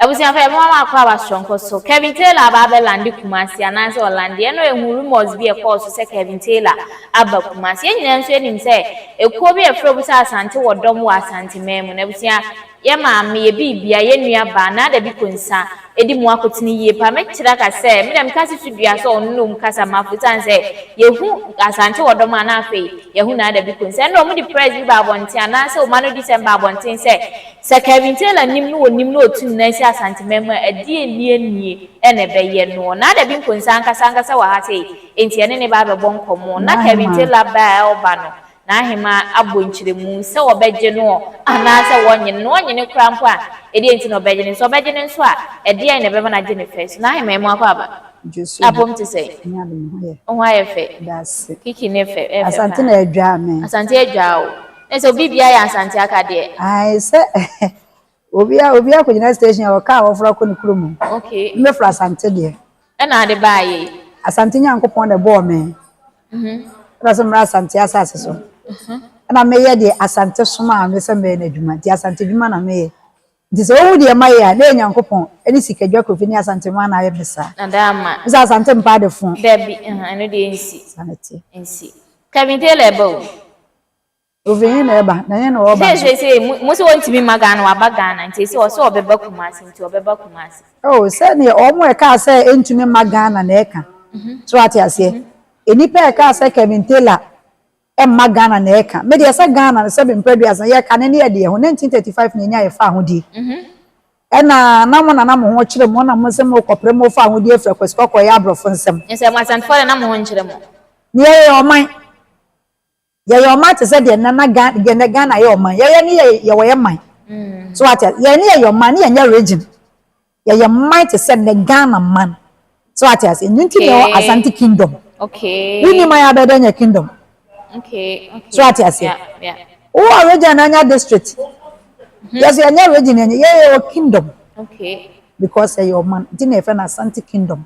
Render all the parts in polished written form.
Abusuafo, yɛbɛma mo akɔ aba soronko so. Kevin Taylor aba abɛlande Kumasi anaasɛ ɔlande. Ɛno ehu rumours bi ɛkɔɔ so sɛ Kevin Taylor aba Kumasi. Yɛn nyinaa nso anim sɛ ekuo bi a ɛfrɛ bi sɛ Asante wɔ dɔm wɔ Asanteman mu. Na abusua, yɛ maame, yɛ biribia, yɛ nua baa Naa Dabi Konsa edi mu akotene yie paa. Mɛkyerɛ ka sɛ me dɛm kasi so dua sɛ ɔno na ɔmu kasa mafo san sɛ yɛhu Asante wɔ dɔm a, na afei yɛhu Naa Dabi Konsa. Ɛno ɔmo de press bi ba abɔnten anaasɛ ɔmo ano di sɛm ba abɔnten sɛ Kevin Taylor nim no, wɔnim no, otu ne nan si Asanteman mu a, ɛdeɛ nie nie ɛna ɛbɛyɛ no. Naa Dabi Nkonsa ankasa ankasa wɔ ha sei, nti ɛne ne ba abɛbɔ nkɔmmɔ na Kevin Taylor ba a ɔba no, n'ahema abɔ nkyerɛmu sɛ wɔbɛgye no anaasɛ wɔnye no, wɔnye no koraa mpo a, ɛdeɛ nti na ɔbɛgye no nso, ɔbɛgye no nso a, ɛdeɛn na ɛbɛma no agye ne fɛ so. N'ahema mu akɔ aba apom te sɛ ho ayɛ fɛ, kiki ne fɛ ɛfɛ. Asante na adwa me. Asante adwa o, na sɛ obi bia yɛ Asante aka deɛ. Ayi sɛ obi a obi akɔgyina station a ɔkaa wɔfra kɔ ne kurom. Mbɛfra Asante deɛ. Ɛna ade baa yɛ. Asante Nyankopɔn na ɛbɔɔ me. Ɛna sɛ mmra Asante asase so. Ɛna meyɛ deɛ Asante soma a mesɛ mɛyɛ no adwuma, nti Asante adwuma na meyɛ. Nti sɛ wohu deɛ mayɛ a, na ɛyɛ Nyankopɔn ɛne Sikadwa Kofi ne Asante ma na ayɛ me saa. Na daa ma. Sɛ Asante mpa ade fo. Dabi, ɛno deɛ nsi. Saa na ɛteɛ. Nsi. Kevin Taylor ɛba o. Ofin na ɛba na yɛn na ɔba. Sɛ sɛ mo sɛ wɔntumi ma Ghana, waba Ghana, nti sɛ ɔsɛ ɔbɛba Kumasi, nti ɔbɛba Kumasi. Oh, sɛdeɛ ɔmo ɛka sɛ ɛntumi ma Ghana na ɛka. So ate aseɛ. Nnipa ɛka sɛ Kevin Taylor ɛmma Ghana na ɛka. Me deɛ, sɛ Ghana no, sɛ mpɛ duasa yɛka ne ne yɛ deɛ ho 1935 na ɛnya yɛfa ahodie. Ɛna na mo nana mo ho kyerɛ mo na mo sɛ mo kɔpere mo fa ahodie afiri Akwasi Kɔkɔɔ yɛ aborɔfo nsɛm. Sɛ mo Asantefoɔ de, na mo ho nkyerɛ mo. Ne yɛyɛ ɔman. Yɛyɛ ɔman te sɛ deɛ nana Ghana, deɛ Ghana yɛ ɔman. Yɛyɛ ne yɛ yɛwɔ yɛ man. So ate yɛn ne yɛyɛ ɔman ne yɛnyɛ region. Yɛyɛ man te sɛ ne Ghana man. So ate ase. Ɛnu nti na ɛwɔ Asante Kingdom. Wonni man abɛdɛ nyɛ kingdom. So ate ase. Wowɔ region na anya district. Yɛsɛ yɛnyɛ region, yɛnyɛ, yɛyɛ wɔ kingdom. Because ɛyɛ ɔman nti na yɛfrɛ no Asante Kingdom.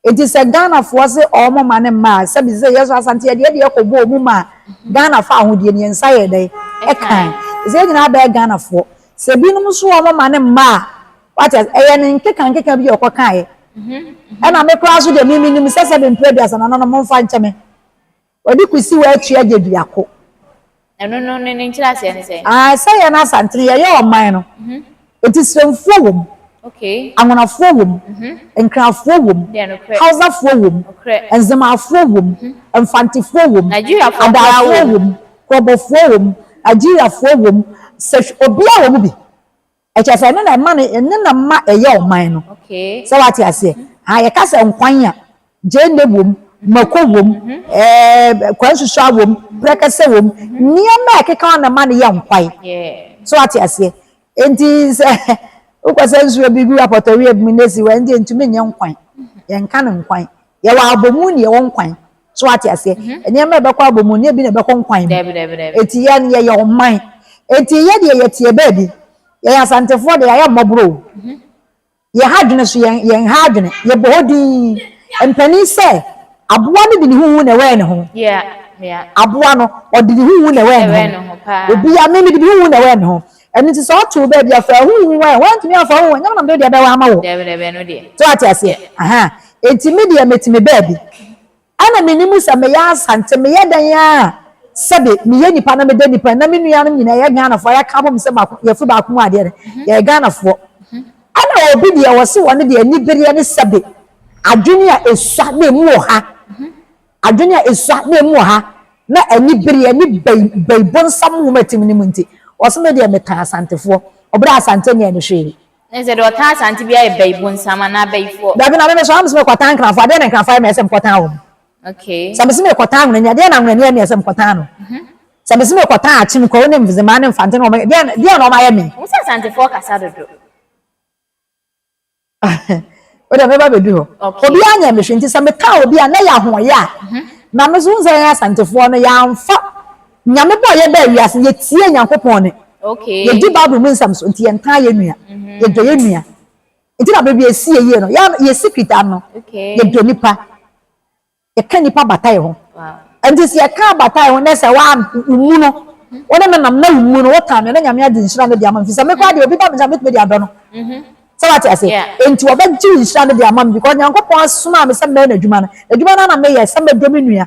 Nti sɛ Ghanafoɔ sɛ ɔmo ma ne mma a, sɛbi sɛ yɛsɔ Asante yɛdeɛ deɛ kɔbɔ ɔmo ma Ghana fa ahodie no, yɛn nsa yɛ dɛ ɛkan sɛ yɛn nyinaa bɛyɛ Ghanafoɔ. Sɛ binom nso ɔmo ma ne mma a, wate, ɛyɛ ne nkeka nkeka bi a ɔkɔ kaeɛ. Ɛna me koraa so deɛ, mimi nim sɛ mpere 30 nananom momfa nkyɛ me, wɔde kusi wɔ atua gye duako. Ɛno no ne nkyerɛ aseɛ ne sɛ. Aa, sɛ yɛn Asante yɛyɛ ɔman no, eti Sremfoɔ wɔ mu, Anwonafoɔ wɔ mu, Nkrafoɔ wɔ mu, Hausafoɔ wɔ mu, Nzemafoɔ wɔ mu, Mfantefoɔ wɔ mu, Adaafoɔ wɔ mu, Kurɔbɔfoɔ wɔ mu, Nigeriafoɔ wɔ mu, sɛ obiara wɔ mu bi. Ɛkyɛ sɛ ɛno na ɛma no, ɛno na ma ɛyɛ ɔman no. Sɛ wate aseɛ ha, yɛka sɛ nkwan a, gyeene wɔ mu, mako wɔ mu, kwansusua wɔ mu, prɛkɛsɛ wɔ mu, nneɛma a ɛkeka ho na ma no yɛ nkwan. So wate aseɛ, nti sɛ wokɔ sɛ nsuo bi gu apɔtɔwia bi mu na esi hɔ, nti ntumi nyɛ nkwan, yɛnka no nkwan. Yɛwɔ abɔmu ne yɛwɔ nkwan. So wate aseɛ, nneɛma a ɛbɛkɔ abɔmu ne ebi na ɛbɛkɔ nkwan mu. Eti yɛn yɛyɛ ɔman, eti yɛ deɛ yɛteɛ baabi. Yɛyɛ Asantefoɔ deɛ, yɛayɛ mmɔborɔ o. Yɛha adwene so, yɛn ha adwene, yɛbɔ hɔ din mpanin sɛ aboa no de ne huhu na ɛwɛn ne ho. Aboa no, ɔde ne huhu na ɛwɛn ne ho. Obi a mímí de ne huhu na ɛwɛn ne ho. Ɛno nti sɛ ɔto baabi afa huhu wɛn, wɔntumi afa huhu nyɛ nam de deɛ ɛbɛwɔ ama wɔ. So ate aseɛ aha, eti mi deɛ metumi baabi ɛna mi nim sɛ meyɛ Asante, meyɛ dan a, sɛbi meyɛ nipa na meda nipa na me nuanom nyinaa yɛ Ghanafoɔ, yɛka bom sɛ baako, yɛfiri baako mu adeɛ no, yɛyɛ Ghanafoɔ. Ɛna obi deɛ, wɔsi wɔn deɛ anibereɛ ne sɛbi adwene a esua na emu wɔ ha, adwene a esua na emu wɔ ha, na anibereɛ ne bɛyi bɛyi bonsam nwoma tim ne mu, nti wɔsi me deɛ metan Asantefoɔ, ɔbɛrɛ Asante nyɛ no hwee. Ne sɛ deɛ ɔtan Asante bi ayɛ bɛyi bonsam anaa bɛyifoɔ. Dabi, na meme so am sɛ mekɔtan Nkrafoɔ adeɛ na Nkrafoɔ ayɛ mɛ sɛ mekɔtan wɔn. Sɛ mese mekɔtan Ahonani adeɛ na Ahonani ayɛ mɛ sɛ mekɔtan no. Sɛ mese mekɔtan Akyem Kwawu ne Mfzemaa ne Mfante ne wɔn deɛ na wɔn ayɛ me. Wɔn sɛ Asantefoɔ kasa dodo. O deɛ, meba bɛdu hɔ. Obiara nyɛ me hwee, nti sɛ metaa obi a, na yɛ ahoɔyɛ a na me so sɛ yɛn Asantefoɔ no, yɛamfa Nyame bɔ yɛ bɛɛ wiase, yɛtie Nyankopɔn ne yɛdi Bible mu nsɛm so, nti yɛntaa yɛ nua, yɛdɔ yɛ nua, nti na baabi esi yɛ yie no, yɛ secret ano, yɛdɔ nipa, yɛka nipa bata yɛ ho. Nti sɛ yɛka bata yɛ ho na sɛ wa mu no, wɔne me nam na wo mu no, wotan me na Nyame ade nhyira no de ama me, fi sɛ mekɔ adeɛ obi ba me nkyɛn, metumi de adɔ no. Sɛ wate ase? Enti wɔbɛgye wo nhyira no de ama me because Nyankopɔn asomaa me sɛ mɛyɛ n'adwuma no. Adwuma no ara na meyɛ sɛ mɛdɔ me nua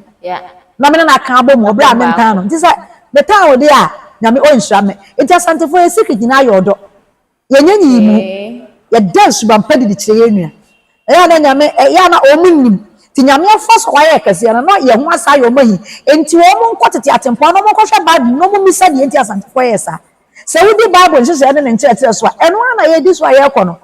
na me ne no aka abɔ mu wɔ berɛ a mentan no. Nti sɛ metan wo deɛ a, Nyame ɔnhyira me. Nti Asantefoɔ yɛ secret nyinaa yɛ ɔdɔ. Yɛnyɛ nyiyimu. Yɛda nsuban pa didi kyerɛ yɛn nua. Ɛyɛ a na Nyame, ɛyɛ a na wɔn nnim. Nti Nyame afa so a wayɛ kɛseɛ no, na yɛn ho asa ayɛ wɔn ahi. Nti wɔn nkɔ tete atempɔn na wɔn nkɔhwɛ Bible mu na wɔn mmisa deɛ nti Asantefoɔ yɛɛ saa. Sɛ wodi Bible nhyehyɛe ne ne nkyerɛkyerɛ so a, ɛno ara na yɛredi so a yɛrekɔ no.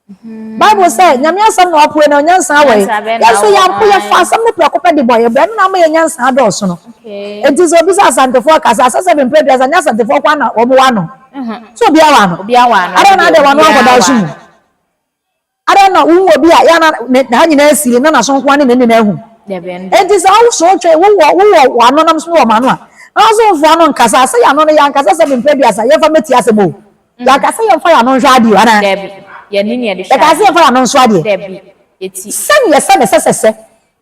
Bible sɛ, Nyame asɛm na wapoe na nyansa wɔ he? Yɛn nso yɛampo, yɛfa asɛm no prɛko pɛ de bɔ yɛn bra, ɛno na ama yɛn nyansa adɔɔso no. Enti sɛ obi sɛ Asantefoɔ kasa a, sɛ sɛ mprɛ aduasa, nyɛ Asantefoɔ nko ara na wɔwɔ ano. So obiara wɔ ano? Adɛn na adɛn w'ano ankɔda nso mu? Adɛn na wohu obi a yɛ a na ne ha nyinaa asiri na n'aso nko ara ne n'ani na ahu? Enti sɛ wo so wotwe wowɔ wowɔ w'ano nam so mewɔ m'ano a, na wo so mfa w'ano nkasa a, sɛ yɛn ano no yɛankasa sɛ mprɛ aduasa yɛmfa mmɛtie asɛm o. Yɛanka sɛ yɛmfa yɛn ano nhwɛ adeɛ o, anaa? Yɛkaa sɛ yɛmfa yɛn ano nso adeɛ. Sɛdeɛ sɛ na ɛsɛ sɛ sɛ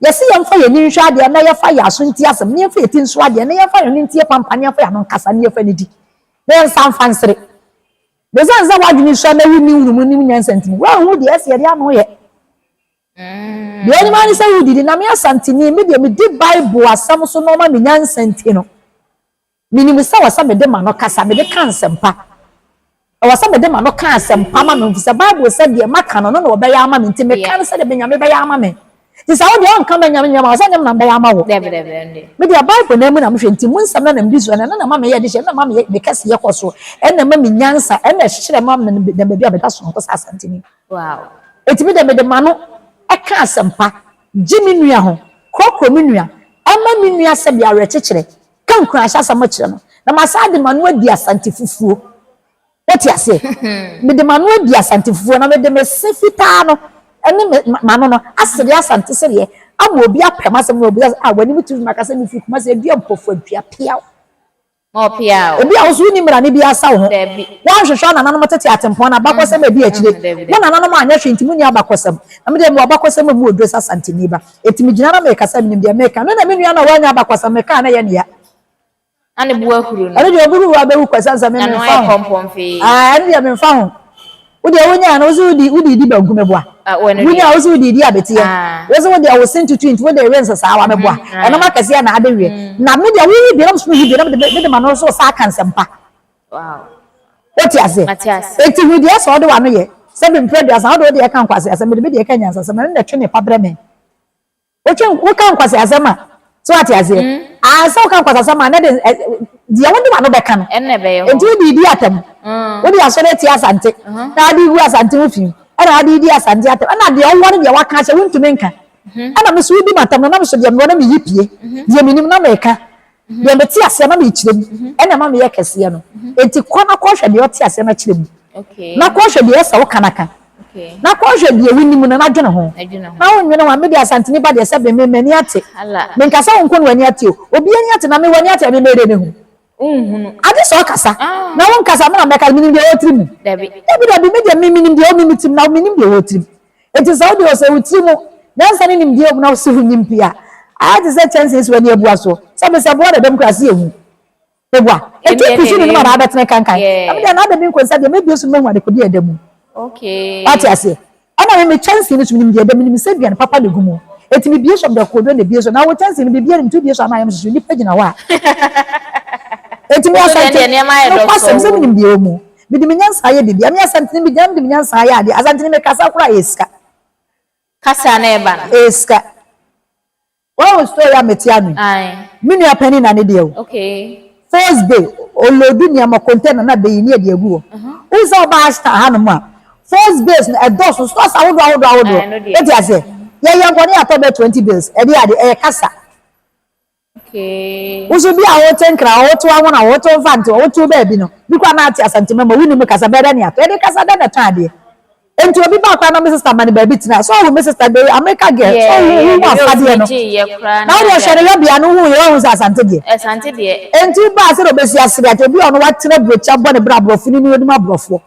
yɛse yɛmfa yɛn ani nhwɛ adeɛ na yɛfa yɛn aso ntie asɛm na yɛmfa yɛn ti nso adeɛ na yɛmfa yɛn ano ntie pampa na yɛmfa yɛn ano nkasa na yɛmfa nnidi na yɛnsan mfa nsere. Na esiane sɛ w'adwene sua na wunni nhunumu nnim nyansa nti no, woanhu deɛ ɛsɛ yɛde ano yɛ. Deɛ onim ara ne sɛ wodidi. Na me Asanteni, me deɛ medi Bible asɛm so na ɔma me nyansa nti no, menim sɛ ɛwɔ sɛ mede m'ano kasa, mede ka nsɛmpa. Ɛwɔ sɛ mede m'ano ka asɛmpa ma me ho, efisɛ Bible sɛ deɛ maka no, no na ɔbɛyɛ ama me nti meka no sɛdeɛ me Nyame bɛyɛ ama me. Nti sɛ wo deɛ ɔnka ma Nyame nyɛ ma wo sɛ nyɛ me na mebɛyɛ ama wo. Me deɛ Bible no mu na mehwɛ nti mu nsɛm no na medi so ɛno na ɛma meyɛ adehyeɛ ɛno na ɛma meyɛ me kɛseyɛ kɔ so ɛno na ɛma me nyansa ɛno na ɛkyerɛ ma me da baabi a meda sononko sɛ Asanteni. Enti me deɛ mede m'ano ɛka asɛmpa gye me nua ho korɔkorɔ me nua ɛma me nua sɛdeɛ awerɛkyekyerɛ ka nkuranhyɛ asɛm kyerɛ no na masan de m'ano adi Asante fufuo. Wote aseɛ? Mede m'ano adi Asante fufuo na mede me se fitaa no ne me m'ano no asere Asante sereɛ ama obi apɛ m'asɛm na obi asɛ ah w'anim tu maka sɛ mefiri Kumasi adua mpɔfo adua peaw. Ma ɔpeaw. Ebi a wo nso wonni mmara no bi asa wo ho. Dabi. Woanhwehwɛ wo nananom tete atempɔn no abakɔsɛm a ɛdi akyire. Dabi, Wo dabi. nananom anyɛ hwee nti monni abakɔsɛm. Na me deɛ mewɔ abakɔsɛm a emu wɔ duro sɛ Asanteni ba. Enti megyina na mekasa a menim deɛ meka. Me na me nua no a wannya abakɔsɛm mekaa na ɛyɛ ne ya. Na ne bo ahuru no. Ɛno deɛ ɔbɛhuru hɔ abɛwu kwa ɛsiane sɛ me N'ano memfa ayɛ ho. pɔmpɔnfee. Ah, ɛno deɛ memfa ho. Wo deɛ wonyaa no, wo se wode wode di banku meboa. Ah, wɔ ɛno Wonyaa deɛ. wo se wode di abeteɛ. Ah. Wo se wo deɛ wo se ntutu nti wode we nsesaawa meboa. Mhm, Ɛnom ah. akɛseɛ na ade weɛ. Na me deɛ woyi bi na me nso meyi bi na mede mede m'ano nso sa aka nsɛmpa. Wow. Wote aseɛ? Mate aseɛ. Enti hu deɛ ɛsɛ wode w'ano yɛ. Sɛ mprɛ aduasa wode wo deɛ ka nkwaseasɛm, mede me deɛ ka nyansasɛm, ɛno na ɛtwe nnepa brɛ me. Wotwe woka nkwaseasɛm a, so wate aseɛ? Ah, sɛ woka nkwaseasɛm a, na de deɛ wode w'ano bɛka no. Ɛnna ɛbɛyɛ hɔ. Nti wode di atɛm. Wode asɔre atia Asante, na wode gu Asante ho fi, ɛna wode di Asante atɛm, ɛna deɛ wowɔ ne deɛ waka akyɛ wontumi nka. Ɛna me so wodi m'atɛm no, na me so deɛ mewɔ na meyi pie, deɛ menim na meka. Deɛ mete aseɛ na mekyerɛ mu, ɛna ɛma meyɛ kɛseɛ no. Enti kɔ na kɔhwɛ deɛ ɔte aseɛ na kyerɛ mu. Na kɔhwɛ deɛ ɛsɛ woka na ka. Na kɔhwɛ deɛ wonim no na dwene ho. Na wonnwene ho a, me deɛ Asanteni ba deɛ sɛbe me m'ani ate. Menka sɛ wo nko na w'ani ate o. Obi ani ate na me w'ani ate a me mɛyɛ dɛn mahu? Agye sɛ ɔkasa. Na wonkasa me na mɛka, menim deɛ ɛwɔ tirim. Dabi dabi, me deɛ me menim deɛ ɛwɔ me tirim na mennim deɛ ɛwɔ tirim. Enti sɛ wode ɔsɛ wo tiri mu nyansa ne nimdeɛ wɔ mu na wose wonnim pii a, ayɛ te sɛ kyɛnsee si w'ani abua soɔ. Sɛ mesɛ boɔ na ɛda mu koraa se yɛhu. Meboa. Ɛtu pi so ne nom anaa abɛtene kankan. Na me deɛ na ada bi nkonsa deɛ mɛbue so no mahu adekode a ɛda mu. Wate aseɛ? Ɛna me me kyɛnsee no so menim deɛ ɛda mu, menim sɛ aduane papa na ɛgu mu. Enti mebue so a mede akokoɔduro na ɛbue so. Na wo kyɛnsee no biribiara nnim nti wobue so a na ayam hyehye wo, nnipa gyina hɔ a. Enti me Asante, nokwasɛm sɛ menim deɛ ɛwɔ mu. Mede me nyansa ayɛ biribiara. Me Asantene megyina mede me nyansa ayɛ adeɛ. Asantene mekasa koraa ɛyɛ sika. Kasa na ɛba no. Ɛyɛ sika. Wahu story a mete ano yi? Ae. Me nua panin na ne deɛ o. Okay. First day, ɔloodu nneɛma container na bɛyi ne yɛde agu hɔ. Wohu sɛ ɔba Ashtown hanom a, first base no ɛdɔɔso, stores ahodoɔ ahodoɔ ahodoɔ. Ɛno deɛ. Wote aseɛ? Yɛyɛ nkɔ ne yɛatɔ bɛyɛ 20 bales. Ɛdeɛ adeɛ, ɛyɛ kasa. Okay. Wo so bi a wote Nkran, wote Anwona, wote Mfante, wote baabi no, bi koraa na ate Asante mama, wonim kasa bɛyɛ dɛ ne atɔ. Yɛde kasa dɛ na ɛtɔn adeɛ. Enti obi ba koraa na me sister ma no baabi tena. So wohu me sister the America girl, so Yeah, wohu yeah, wohu the way afadeɛ otumi no. gye yɛ koraa Na ne wo deɛ ade hwɛ ne ade. yɔbea no, wohu yɛ woahu sɛ Asante deɛ. Asante deɛ. Enti wobaa sɛdeɛ ɔbɛsi asere ate, obi a ɔno watena aburokyi abɔ ne bra aborɔfo no ni onim aborɔfoɔ.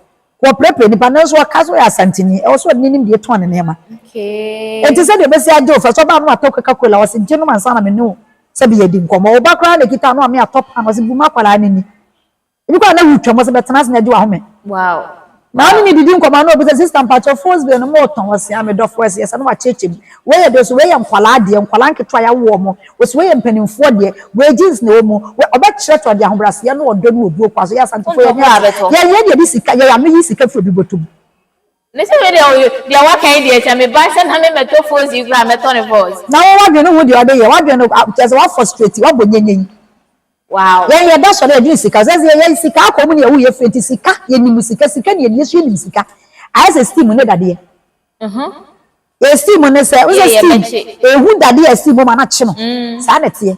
Wɔprɛprɛ nnipa nanso ɔka sɛ ɔyɛ Asanteni. Ɛwɔ sɛ ɔde ne nimdeɛ tɔn ne nneɛma. Enti sɛdeɛ ɔbɛsi agye wo fɛ sɛ ɔbaa no atɔ Coca Cola, ɔse gye nom ansa na me ne wo sɛbe yɛadi nkɔmmɔ. Wo ba koraa na ɛkita ano a me atɔ paano, ɔse bu ma akwadaa no nni. Ebi koraa na wotwam, ɔse bɛtena ase na gye w'ahome. Wow. Na ɔne me didi nkɔmmɔ a na ɔbisa sister mpakyɛw phones bɛn no motɔn? Ɔse ah me dɔfo ɛse yɛsɛ na wakyerɛkyerɛ mu. Wei yɛ deɛ ɔse wei yɛ nkwadaa deɛ, nkwadaa nketewa a yɛawo wɔn. Ɔse wei yɛ mpanimfoɔ deɛ, wei jeans na ɛwɔ mu. Wei ɔbɛkyerɛkyerɛ ɔde ahobrɛaseɛ ne ɔdɔ ne obuo kɔ so. Yɛ Asantefoɔ Wontɔ yɛnyɛ koraa a bɛtɔ. yɛn yɛn deɛ yɛde sika yɛn ano yi sika firi obi bɔtɔ mu. Ne sɛ wei deɛ ɔyɛ deɛ waka yi deɛ sɛ me ba sɛ na me mɛtɔ phones yi koraa mɛtɔ ne phones. Na wo w'adwene no ho deɛ ɔde yɛ w'adwene no kyerɛ sɛ wa frustrate wabɔ nyenyen. Wow. Yɛn yɛda sɔre yɛdwene sika sɛ sɛ yɛn sika akɔ mu ne yɛwo yɛ firi nti sika yɛnim sika sika ne yɛnim yɛso yɛnim sika ayɛ sɛ steam ne dadeɛ. Yɛ steam ne sɛ wo sɛ steam ehu dadeɛ a steam ma no akye no saa na ɛteɛ.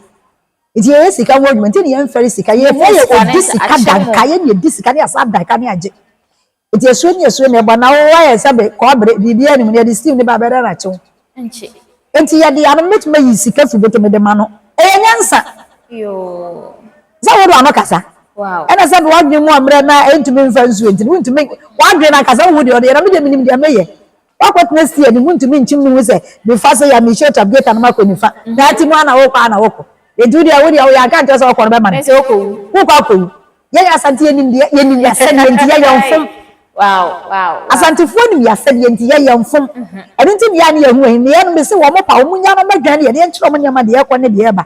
Nti yɛyɛ sika ho adwuma nti ne yɛmfɛre sika yɛfɛ yɛ odi sika danka yɛne yɛdi sika ne yɛsa danka ne agye. Nti esue ne esue na ɛbɔ na wo ayɛ sɛ be kɔɔbere biribiara nim no yɛde steam ne ba bɛdɛ na kyew. Nti yɛde ano mɛtumi ayi sika firi bɔtɔ mede ma no. Ɛyɛ nyansa. Sɛ wode ano kasa. Ɛna sɛ wadwene mu ammerɛ na ɛntumi mfa nsuo nti no wontumi wadwene no ankasa wohu deɛ ɔde yɛ na medeɛ menim deɛ meyɛ. Wakɔtena si anim wontumi nkyim ne ho sɛ mefa sɛ yɛ mehyɛ trap gate no makɔ nifa. Na ati mu ana wokɔ ana wokɔ. Nti wodeɛ wodeɛ woyɛ anka nkyerɛ sɛ wokɔ no bɛma no. Wokɔ akɔwu. Yɛn Asante yɛnim deɛ yɛnim yasɛdeɛ nti yɛyɛ mfom. Asantefoɔ nim yasɛdeɛ nti yɛyɛ mfom. Ɛno nti deɛ a ne yɛhu ahi ne yɛn mese wɔn pa wɔn nya no mɛdwan ne yɛn yɛnkyerɛ wɔn nneɛma deɛ ɛkɔ ne deɛ ɛba.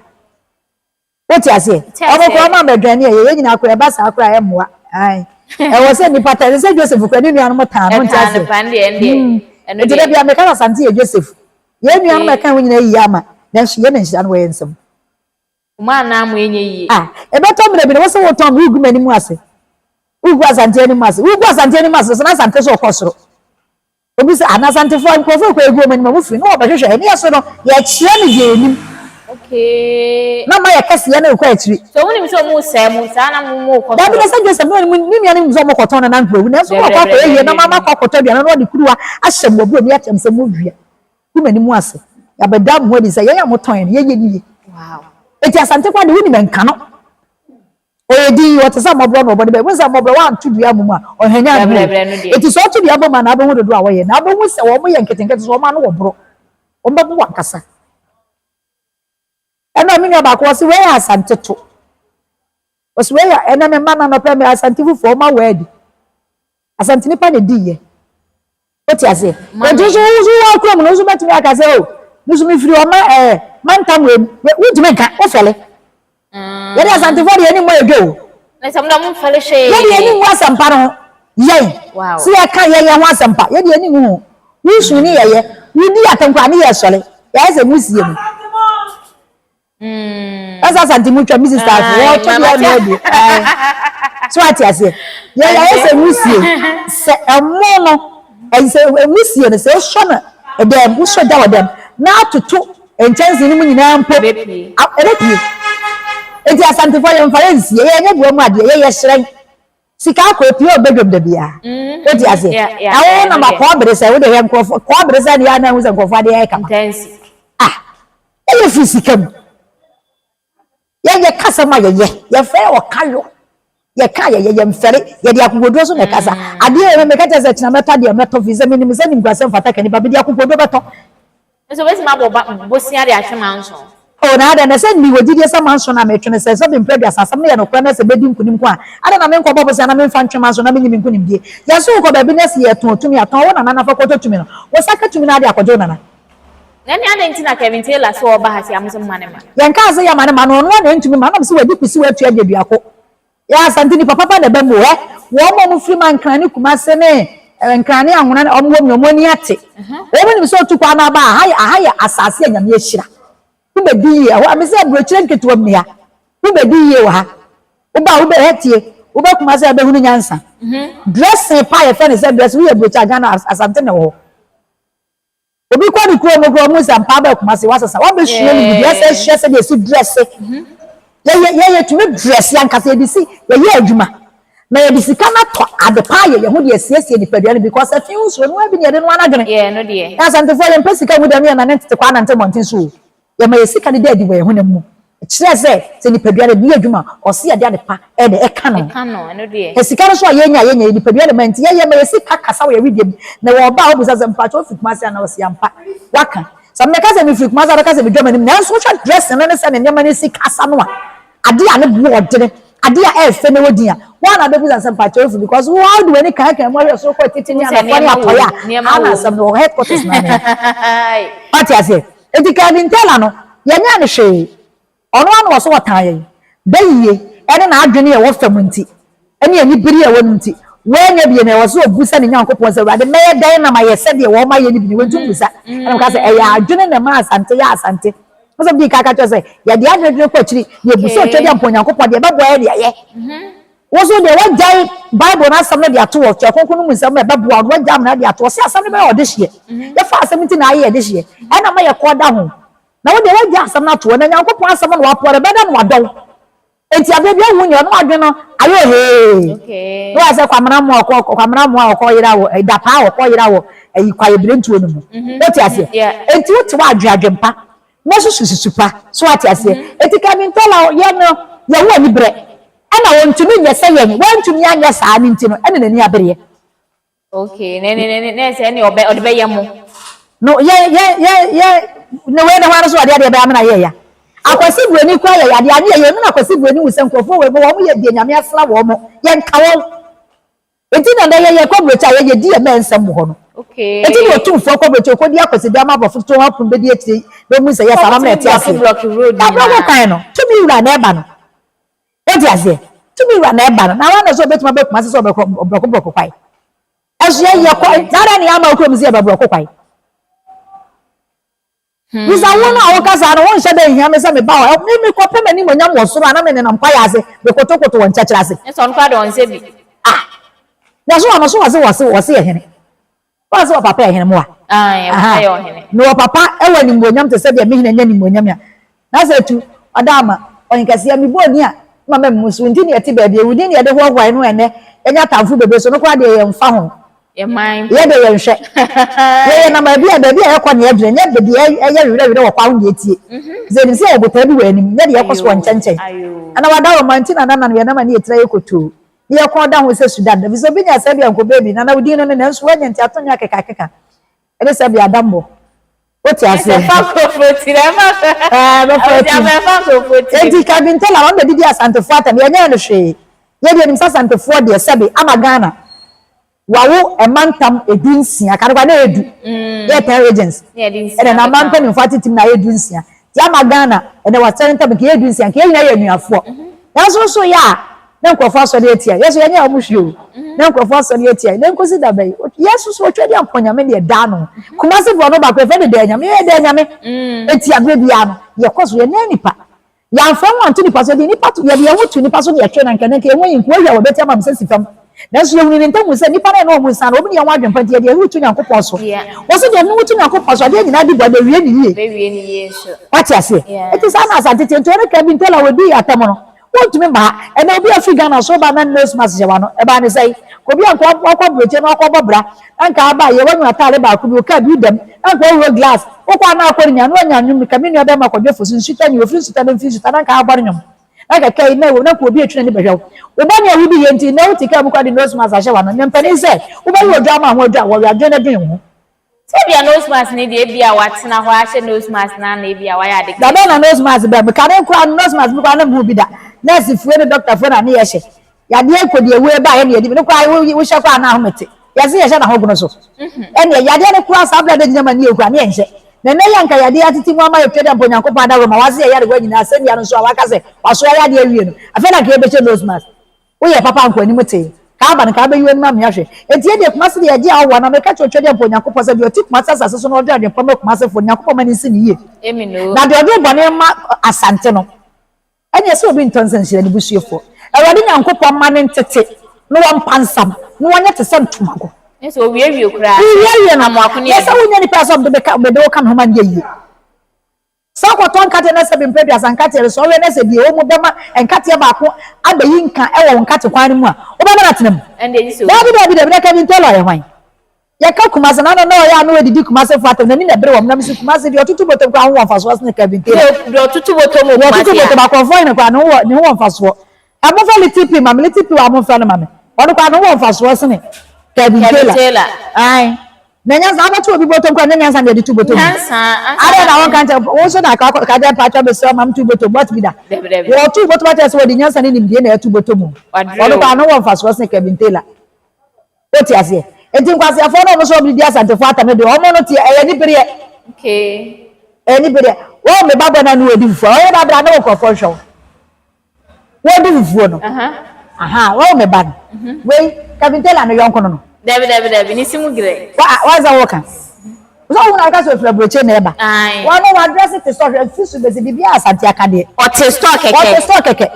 Wote aseɛ? Wɔn kora wɔn amɛdwan ne yɛ yɛn nyinaa kora ɛba saa kora ɛmmoa. Ae. Ɛwɔ sɛ nipa tan sɛ Joseph kora ne nuanom tan no nte aseɛ. Nti da bia meka sɛ Asante yɛ Joseph. Yɛn nuanom ɛka ho nyinaa yiye ama nanso yɛn na nhyira no wɔ yɛn nsam. Mo anaa mo ɛnyɛ yie. Ah, ɛbɛtɔ mmerɛ bi no, wo se wotɔn me, wogu m'anim ase. Wogu Asante anim ase. Wogu Asante anim ase, sɛ na Asante so ɔkɔ soro. Obi sɛ, ah, na Asantefoɔ, nkurɔfoɔ kɔ egu wɔn anim a, wɔfiri, na wɔbɛhwehwɛ. Ɛne yɛ so no, yɛkyerɛ no deɛ yɛnim. Okay. Na ma yɛ kɛseɛ no rekɔ akyiri. So wonim sɛ ɔmo sɛɛ mo saa na mo mo kɔ soro? Dabi, na sɛ Joseph ne ne nua no nim sɛ ɔmo kɔtɔn no na nka wawu, nanso na ɔkɔ akɔyɛ yie na mama akɔ akɔtɔ aduane na ɔde kuruwa ahyɛ mo aburo mu yɛakyerɛ mo sɛ mowia. Gu m'anim ase. Yɛabɛda mo ho adi sɛ yɛn a motɔn yɛn no, yɛyɛ no yie. Enti Asante kwa de, wonim ɛnka no. Ɔyɛ din, ɔte sɛ mmɔborɔ na ɔbɔ ne bɛ. Wohu sɛ mmɔborɔ, woanto dua ammɔ mu a, ɔhwanyan ne ho o. Enti sɛ ɔto dua bɔ mu a, na wobɛhu dodoɔ a wɔyɛ. Na wobɛhu sɛ wɔyɛ nketenkete so, wɔn ano wɔ borɔ. Wɔbɛbo wo ankasa. Ɛna me nua baako, ɔse wei yɛ Asante to. Ɔse wei yɛ, ɛnɛ me mma no anɔpa me Asante fufuo, wɔn awɔ adi. Asante nipa na edi yɛ. Wote aseɛ? Enti nso wo nso wɔ kurom no nso bɛtumi aka sɛ o, me nso mefiri ɔma ɛɛ mantam wei mu. Wontumi nka, wofɛle. Mm. Yɛde Asantefoɔ deɛ yɛne mmɔ yɛdwa o. Na sɛ mo na mo mfɛle hwee. Yɛde yɛne ngu asɛmpa no ho. Yɛn. Wow. Sɛ yɛka yɛn yɛn ho asɛmpa, yɛde yɛne ngu ho. Wosu ne yɛyɛ. Wodi atɛm koraa ne yɛsɔre. Yɛayɛ sɛ musie mu. Ɛsɛ Asante mu twa me sista ase. Wɔn to deɛ ɔno adi. So ate aseɛ. Yɛ yɛ ayɛ sɛ nwusie. Sɛ ɛmo no, ɛsɛ nwusie no sɛ wosɔ no ɛdɛm, wosɔ gya wɔ dɛm na atoto nkyɛnse no mu nyinaa mpo, ɛbɛpie. Eti Asantefoɔ yɛmfa yɛ nsie, yɛnyɛ boa mu adeɛ, yɛyɛ hyerɛn. Sika akɔ epie wɔ badwam da biara. Wote aseɛ? Na wo nam akɔɔbere sɛ wode hwɛ nkurɔfoɔ, kɔɔbere sɛ ne yɛ a na ahu sɛ nkurɔfoɔ adeɛ ayɛ kama. Ah, ɛyɛ firi sika mu. Yɛn yɛ kasa mu a yɛyɛ, yɛfrɛ yɛ ɔkayo. Yɛka yɛyɛ, yɛmfɛre, yɛde akokoduro so na ɛkasa. Adeɛ yɛ meka kyerɛ sɛ kyena mɛtɔ adeɛ mɛtɔ firi sɛ menim sɛ nimguasɛm fata ka nipa, mede akokoduro bɛtɔ. Nso wobɛtumi abɔ ba bosea de atwe manso. Oh, na adɛn na sɛ mewɔ gyidie sɛ manso no a metwe no sɛ sɛ mprɛ aduasa asɛm no yɛ nokorɛ na sɛ mɛdi nkonim nko a, adɛn na menkɔbɔ bosea na memfa ntwe manso na menyi me nkonimdie? Yɛn nso wokɔ baabi na sɛ yɛtɔn tumi a, tɔn wo nana na fa kɔtɔ tumi no. Wo nsa ka tumi no ara de akɔgye wo nana. Na ɛnneɛ adɛn nti na Kevin Taylor sɛ ɔreba ha sei a mo se momma no mma? Yɛnkaa sɛ yɛma no ma no, ɔno ara na ɛntumi mma, ɛnam sɛ wadi kusiw atua deduako. Yɛ Asante nipa papa na ɛba mu o ɛ. Wɔn a wɔfiri Mankran ne Kumase ne Nkran ne Anwona ne wɔn wɔ mu no wɔn ani ate. Wɔn nim sɛ otu kwan no aba a, aha yɛ aha yɛ asase a Nyame ahyira. Wobɛdi yie ɛhɔ a, mese aburokyire nketewa mu ni ha. Wobɛdi yie wɔ ha. Woba a wobɛ hɛ tie, woba Kumase a wobɛhunu nyansa. Dressing pa a yɛfrɛ no sɛ dressing, woyɛ aburokyire a Ghana Asante na ɛwɔ hɔ. Obi kɔ ne kurom koraa ɔmo sɛ ampa aba Kumasi wasesa wabɛsua ne biribi ɛsɛ sua sɛdeɛ esi drɛse yɛyɛ yɛyɛ tumi drɛse ankasa yɛde si yɛyɛ adwuma na yɛde sika no atɔ ade paa yɛ yɛn ho de asiesie nipadua no because ɛfi ho suro no bi ne yɛde no anadwene yɛ Asantefoɔ yɛmpɛ sika ngu dɛm yɛn nane ntete kɔ anante mmɔnten so o. Yɛma yɛn sika no da adi wɔ yɛn honam mu. Ɛkyerɛ sɛ, sɛ nipadua no de yɛ adwuma a, ɔse yɛde ade pa na ɛka no. Na sika no nso a yɛnya a yɛnya, yɛn nipadua na ɛma nti yɛyɛ ma yɛn sika kasa wɔ yɛn wedeɛ mu. Na wɔ ɔba a wobisa sɛ, mpakyɛ wofiri Kumasi anaa? Ɔse ampa. Waka. Sɛ mɛka sɛ mefiri Kumasi a, ɔbɛka sɛ medwa m'anim. Nanso wohwɛ dressing no ne sɛdeɛ nneɛma no si kasa no a, adeɛ a ne boɔ ɔdene, adeɛ a ɛyɛ fɛ na ɛwɔ din a, Wɔn a na bɛbisa sɛ mpakyɛw efu because wo ara de w'ani kankan mu ahwɛ soro kɔ atifi ne anɔfoɔ ne atɔeɛ a, ha na asɛm no wɔ headquarters no ano. Wate aseɛ? Enti Kevin Taylor no, yɛnyɛɛ no hwee. Ɔno ara na ɔsɛ ɔtan yɛn. Bayie ne n'adwene a ɛwɔ fam nti, ne anibere a ɛwɔ no nti, wannya bi na ɛwɔ sɛ ɔbusa ne Nyankopɔn sɛ, Awurade, mɛyɛ dɛn na mayɛ sɛdeɛ wɔn ayɛ no bi? Na wantum mmusa. Ɛna meka sɛ, ɛyɛ adwene na ɛma Asante yɛ Asante. Wo sɛ mede kan ka kyerɛ sɛ, yɛde adwene dwene kɔ akyiri, na yɛbusa Otwadeɛ Onyankopɔn deɛ ɛbɛboa yɛn de ayɛ. Wo nso deɛ woagyae Bible no asɛm no de ato hɔ, Twerɛ Kronkron no mu nsɛm a ɛbɛboa wo no, woagyae amena de ato hɔ sɛ asɛm no bɛyɛ ɔdehyeɛ. Yɛfa asɛm nti na ayɛ ɛdehyeɛ, ɛna ma yɛkɔ da ho. Na wo deɛ woagyae asɛm no ato hɔ, na Nyankopɔn asɛm na woapoa no, ɛbɛyɛ dɛn na wadɔ wo? Enti aberɛ biara wohu nea ɔno adwene no ayɛ ohee. Na wayɛ sɛ Kwamena mmoa ɔkɔ Kwamena mmoa a ɔkɔ yera wɔ ɛyi dapaa a ɔkɔ yera wɔ ɛyi kwaebirentuo no mu. Wote aseɛ? Enti wote hɔ adwene adwempa na susu susu pa. So wate aseɛ? Enti Kevin Taylor yɛ no yɛ ho aniberɛ. Ɛna ɔntumi nyɛ sɛ yɛn. Wantumi anyɛ saa no nti no ɛna n'ani abereɛ. Okay, ne ne ne ne sɛ ne ɔbɛ ɔde bɛyɛ mo. No yɛ yɛ yɛ yɛ ne wei ne hɔ ano so ɔde adeɛ bɛyɛ amena yɛ ya. Akwasi buroni kura yɛ yadeɛ ane yɛ yɛ no na akwasi buroni hu sɛ nkurɔfoɔ wei wɔn yɛ deɛ nyame asra wɔn mo yɛ nka wɔn. Eti na nɛ yɛ yɛ kɔ burokyi a yɛ yɛ di yɛ mɛ nsɛm wɔ hɔ no. Okay. Eti na otumfoɔ kɔ burokyi okɔ di akwasi de ama aborɔfo to wɔn apono bɛdi akyire na ɔmu sɛ yɛ saa amena ɛte aseɛ. Aborɔfo kwan no tumi wura na ɛba no. Wote aseɛ? Tumi wura na ɛba no, na hwan na sɛ ɔbɛtumi aba Kumasi sɛ ɔbɛkɔ ɔbrɔko brɔko kwae? Ɛso yɛ yɛ kɔ, saa da ne yɛ ama okurom sɛ yɛbɛbrɔko kwae. Bisa wo no a woka saa no, wonhyɛ da nhia me sɛ meba hɔ. Me mekɔpɛ m'animuonyam wɔ soro a na menenam kwaeɛ ase, mekotokoto wɔ nkyɛkyerɛ ase. Ɛsɛ ɔno koraa deɛ ɔnsɛ bi. Ah! Wɔso ɔno so wɔse wɔse wɔse yɛ hene. Wɔn sɛ ɔpapa yɛ hene moa. Ae, ɔpapa yɛ ɔhene. Na ɔpapa wɔ animuonyam te sɛ deɛ me hene anya animuonyam a. Na sɛ tu, ɔda ama, ɔhenkɛseɛ, mebɔ odin a, ma mammu so. Wo nti na yɛte baabi a, wo din na yɛde hoahoa yɛn ho ɛnnɛ. Yɛanya atamfo bebree so no koraa deɛ yɛmfa ho. Yɛman. Yɛ deɛ yɛnhwɛ. Yɛyɛ nam baabi a, baabi a yɛkɔ na yɛdwene, nyɛ deɛ ɛyɛ werɛwerɛ wɔ kwan ho na yɛtie. Sɛ yɛnim sɛ yɛwɔ botaeɛ bi wɔ yɛn anim, nyɛ deɛ yɛkɔ so wɔ nkyɛnkyɛn. Ɛna wadaworoma nti na nananom yɛnam a ne yɛtiri ayɛ kotoo. Ne yɛ kɔn da ho sɛ Sudan, efisɛ obi nya saa bi a nka ɔbɛyɛ bi, Nana wo din no ne nanso woanya nti ato nnwom akekakeka ne sɛ bia adammɔ. Wote aseɛ? Ɛfa nkurɔfoɔ tiri, ɛfa Ɛɛ, bɛfa Abusua tiri. ɛfa nkurɔfoɔ tiri. Enti Kevin Taylor wɔn bɛdidi Asantefoɔ atɛm, yɛnyɛɛ no hwee. Yɛ deɛ nim sɛ Asantefoɔ deɛ sɛbe ama Ghana wawo ɛma ntam 16, kane koraa na ɛyɛ du, yɛ 10 regions, Ne yɛde nsia ɛna na bɛka aman ho. mpanimfoɔ atetem na ayɛ 16. Nti ama Ghana ɛnɛ wasɛre ntam nka yɛ 16, nka yɛn nyinaa yɛ anuafoɔ. Nanso nso yɛ a na nkurɔfoɔ asɔre atia yɛn so yɛnyɛ wɔn hwee o na nkurɔfoɔ asɔre atia yɛn na nkosi da bɛyi yɛn so so otwa di ampɔ nyame deɛ daa no Kumasi foɔ no baako yɛfɛ no dɛɛ nyame yɛyɛ dɛɛ nyame eti abere biara no yɛkɔ so yɛn nan nipa yɛanfrɛ ho anto nipa so yɛde nipa to yɛde yɛn ho to nipa so ne yɛtwe na nka na nka yɛn ho ayi nkoa hwɛ a wɔbɛti ama me sɛ si fam nanso yɛhunu ne ntam hu sɛ nipa no ɛne wɔn nsa no wɔn ne yɛn ho adwempa nti yɛde yɛn ho to Nyankopɔn so wɔn so deɛ ne ho to Nyankopɔn so adeɛ nyinaa di bɔ na wie ne yie wate aseɛ eti saa na Asante tie nti ɔne Kevin Taylor wɔdi atam no Wontumi mma ha. Ɛnnɛ obi a ɔfiri Ghana so ba na nose mask hyɛ w'ano. Ɛbaa ne sɛn? Obi a nka wakɔ aburokyire na wakɔbɔ bra na nka aba a yɛ wanya ataare baako bi, wo car bi wo dam na nka wahuro glass. Wokɔ a na akɔ ne nya na wanya nnwom ka me nua bɛrima Kwadwo Fosu nsuta ni ofiri nsuta na mfiri nsuta na nka abɔ ne nnwom. Na nka car yi na ɛwɔ mu na nka obi atwi n'ani bɛhwɛ wo. Wo ba ne a wodi yɛ nti nnɛ wote car mu koraa de nose mask ahyɛ w'ano. Nnɛ mpanin sɛ wobɛwe odwammaa ho adwa a wɔwe adwene na dwen wo ho. Sɛ ebia nose mask no deɛ ebia watena hɔ ahyɛ nose mask no ana ebia wayɛ ade Da bɛn na nose mask bɛn? Mekane koraa no nose mask bi koraa na mehu bi da. Nurse foɔ ne doctor foɔ na ne yɛhyɛ. Yadeɛ kɔ deɛ wei baeɛ na yɛde bi no koraa wohyɛ koraa na ahome te. Yɛse yɛhyɛ na ahogono so. Ɛneɛ yadeɛ no koraa saa berɛ a na gyina ma ne yɛ koraa ne yɛnhyɛ. Na ɛnɛ yi anka yadeɛ atete mu ama yɛtwa dɛ mpo Onyankopɔn adaworo ma wase yɛ yarewa nyinaa sɛnea no nso a waka sɛ wasoa yadeɛ awie no afei na anka yɛbɛhyɛ nose mask. Woyɛ papa a nka w'anim tee. Kaaba no, nka wobɛyi w'anim amee ahwɛ. Enti yɛ deɛ Kumasi deɛ yɛgye a ɔwɔ anaa meka kyerɛ Otwadeɛ mpo Onyankopɔn sɛ deɛ ɔte Kumasi asase so na ɔdwen adwen pa ma Kumasefoɔ no Nyankopɔn ma no nsi no yie. Na deɛ ɔdwen bɔne ma Asante no ɛneɛ sɛ obi ntɔ nsa nhyira ne busuafoɔ. Awurade Nyankopɔn mma no ntete na wɔmpansam na wɔnyɛ te sɛ ntomago. Ne sɛ owiewie koraa sɛ amoako ne adu. Na sɛ wonya nipa sɛ ɔde wo ka me ho ma no yɛ yie. Sɛ wokɔtɔ nkateɛ na sɛ bi mpɛ 30 nkateɛ no, sɛ ɔwɛ na sɛ deɛ ɛwɔ mu bɛma nkateɛ baako abɛyi nka wɔ wo nkate kwan no mu a, wobɛma no atena mu? Daabi, daabi, daabi, na Kevin Taylor yɛ hwan? Yɛka Kumasi na ano na ɔyɛ a na ɔdidi Kumasefoɔ atɛm, n'ani na ɛbere wɔn, na mese Kumasi deɛ ɔtoto bɔtɔm koraa ho wɔ mfasoɔ sene Kevin Taylor. Deɛ ɔtoto bɔtɔm wɔ Deɛ ɔtoto Kumasi a. bɔtɔm, akɔmfoɔ hene koraa ne ho wɔ, ne ho wɔ mfasoɔ. Ɛ, momfa Little P ma me, Little P wɔ a momfrɛ no ma me. Ɔno koraa ne ho wɔ mfasoɔ sene Kevin Kevin Taylor. Taylor. Ae. Na nyansa wobɛto obi bɔtɔm koraa nyɛ nyansa na yɛde to bɔtɔm. Nyansa ansa. Adɛn na wonka nkyɛ wo nso na ka ka dɛ mpakyɛ mesrɛ ma mto bɔtɔm what bi da. Dabi dabi. Wɔto bɔtɔm akyerɛ sɛ wɔde nyansa ne nimdeɛ na ɛto bɔtɔm o. Wadrɛ Ɔno o. koraa no wɔ mfasoɔ sene Kevin Taylor. Wote aseɛ? Enti nkwaseafoɔ no a wɔn nso wɔde di Asantefoɔ atam no deɛ wɔn no teɛ ɛyɛ anibereɛ. Okay. Ɛyɛ anibereɛ. Wɔn me ba bɔ na ne wɔdi fufuo a ɔyɛ ba bra ne wo nkurɔfoɔ nhwɛ wo. Wɔdi fufuo no. Aha, wɔn me ba no. Mhm. Wei, Kevin Taylor no yɔnko no no. Dabi dabi dabi, ne si mu grɛ. Wa wa sɛ wɔka. Sɛ wɔn na aka sɛ ofura burokyire na ɛba. Wɔn no wɔadrɛse te sɛ ɔhwɛ fi so bɛsi biribi a Asante aka deɛ. Ɔte store kɛkɛ. Ɔte store kɛkɛ.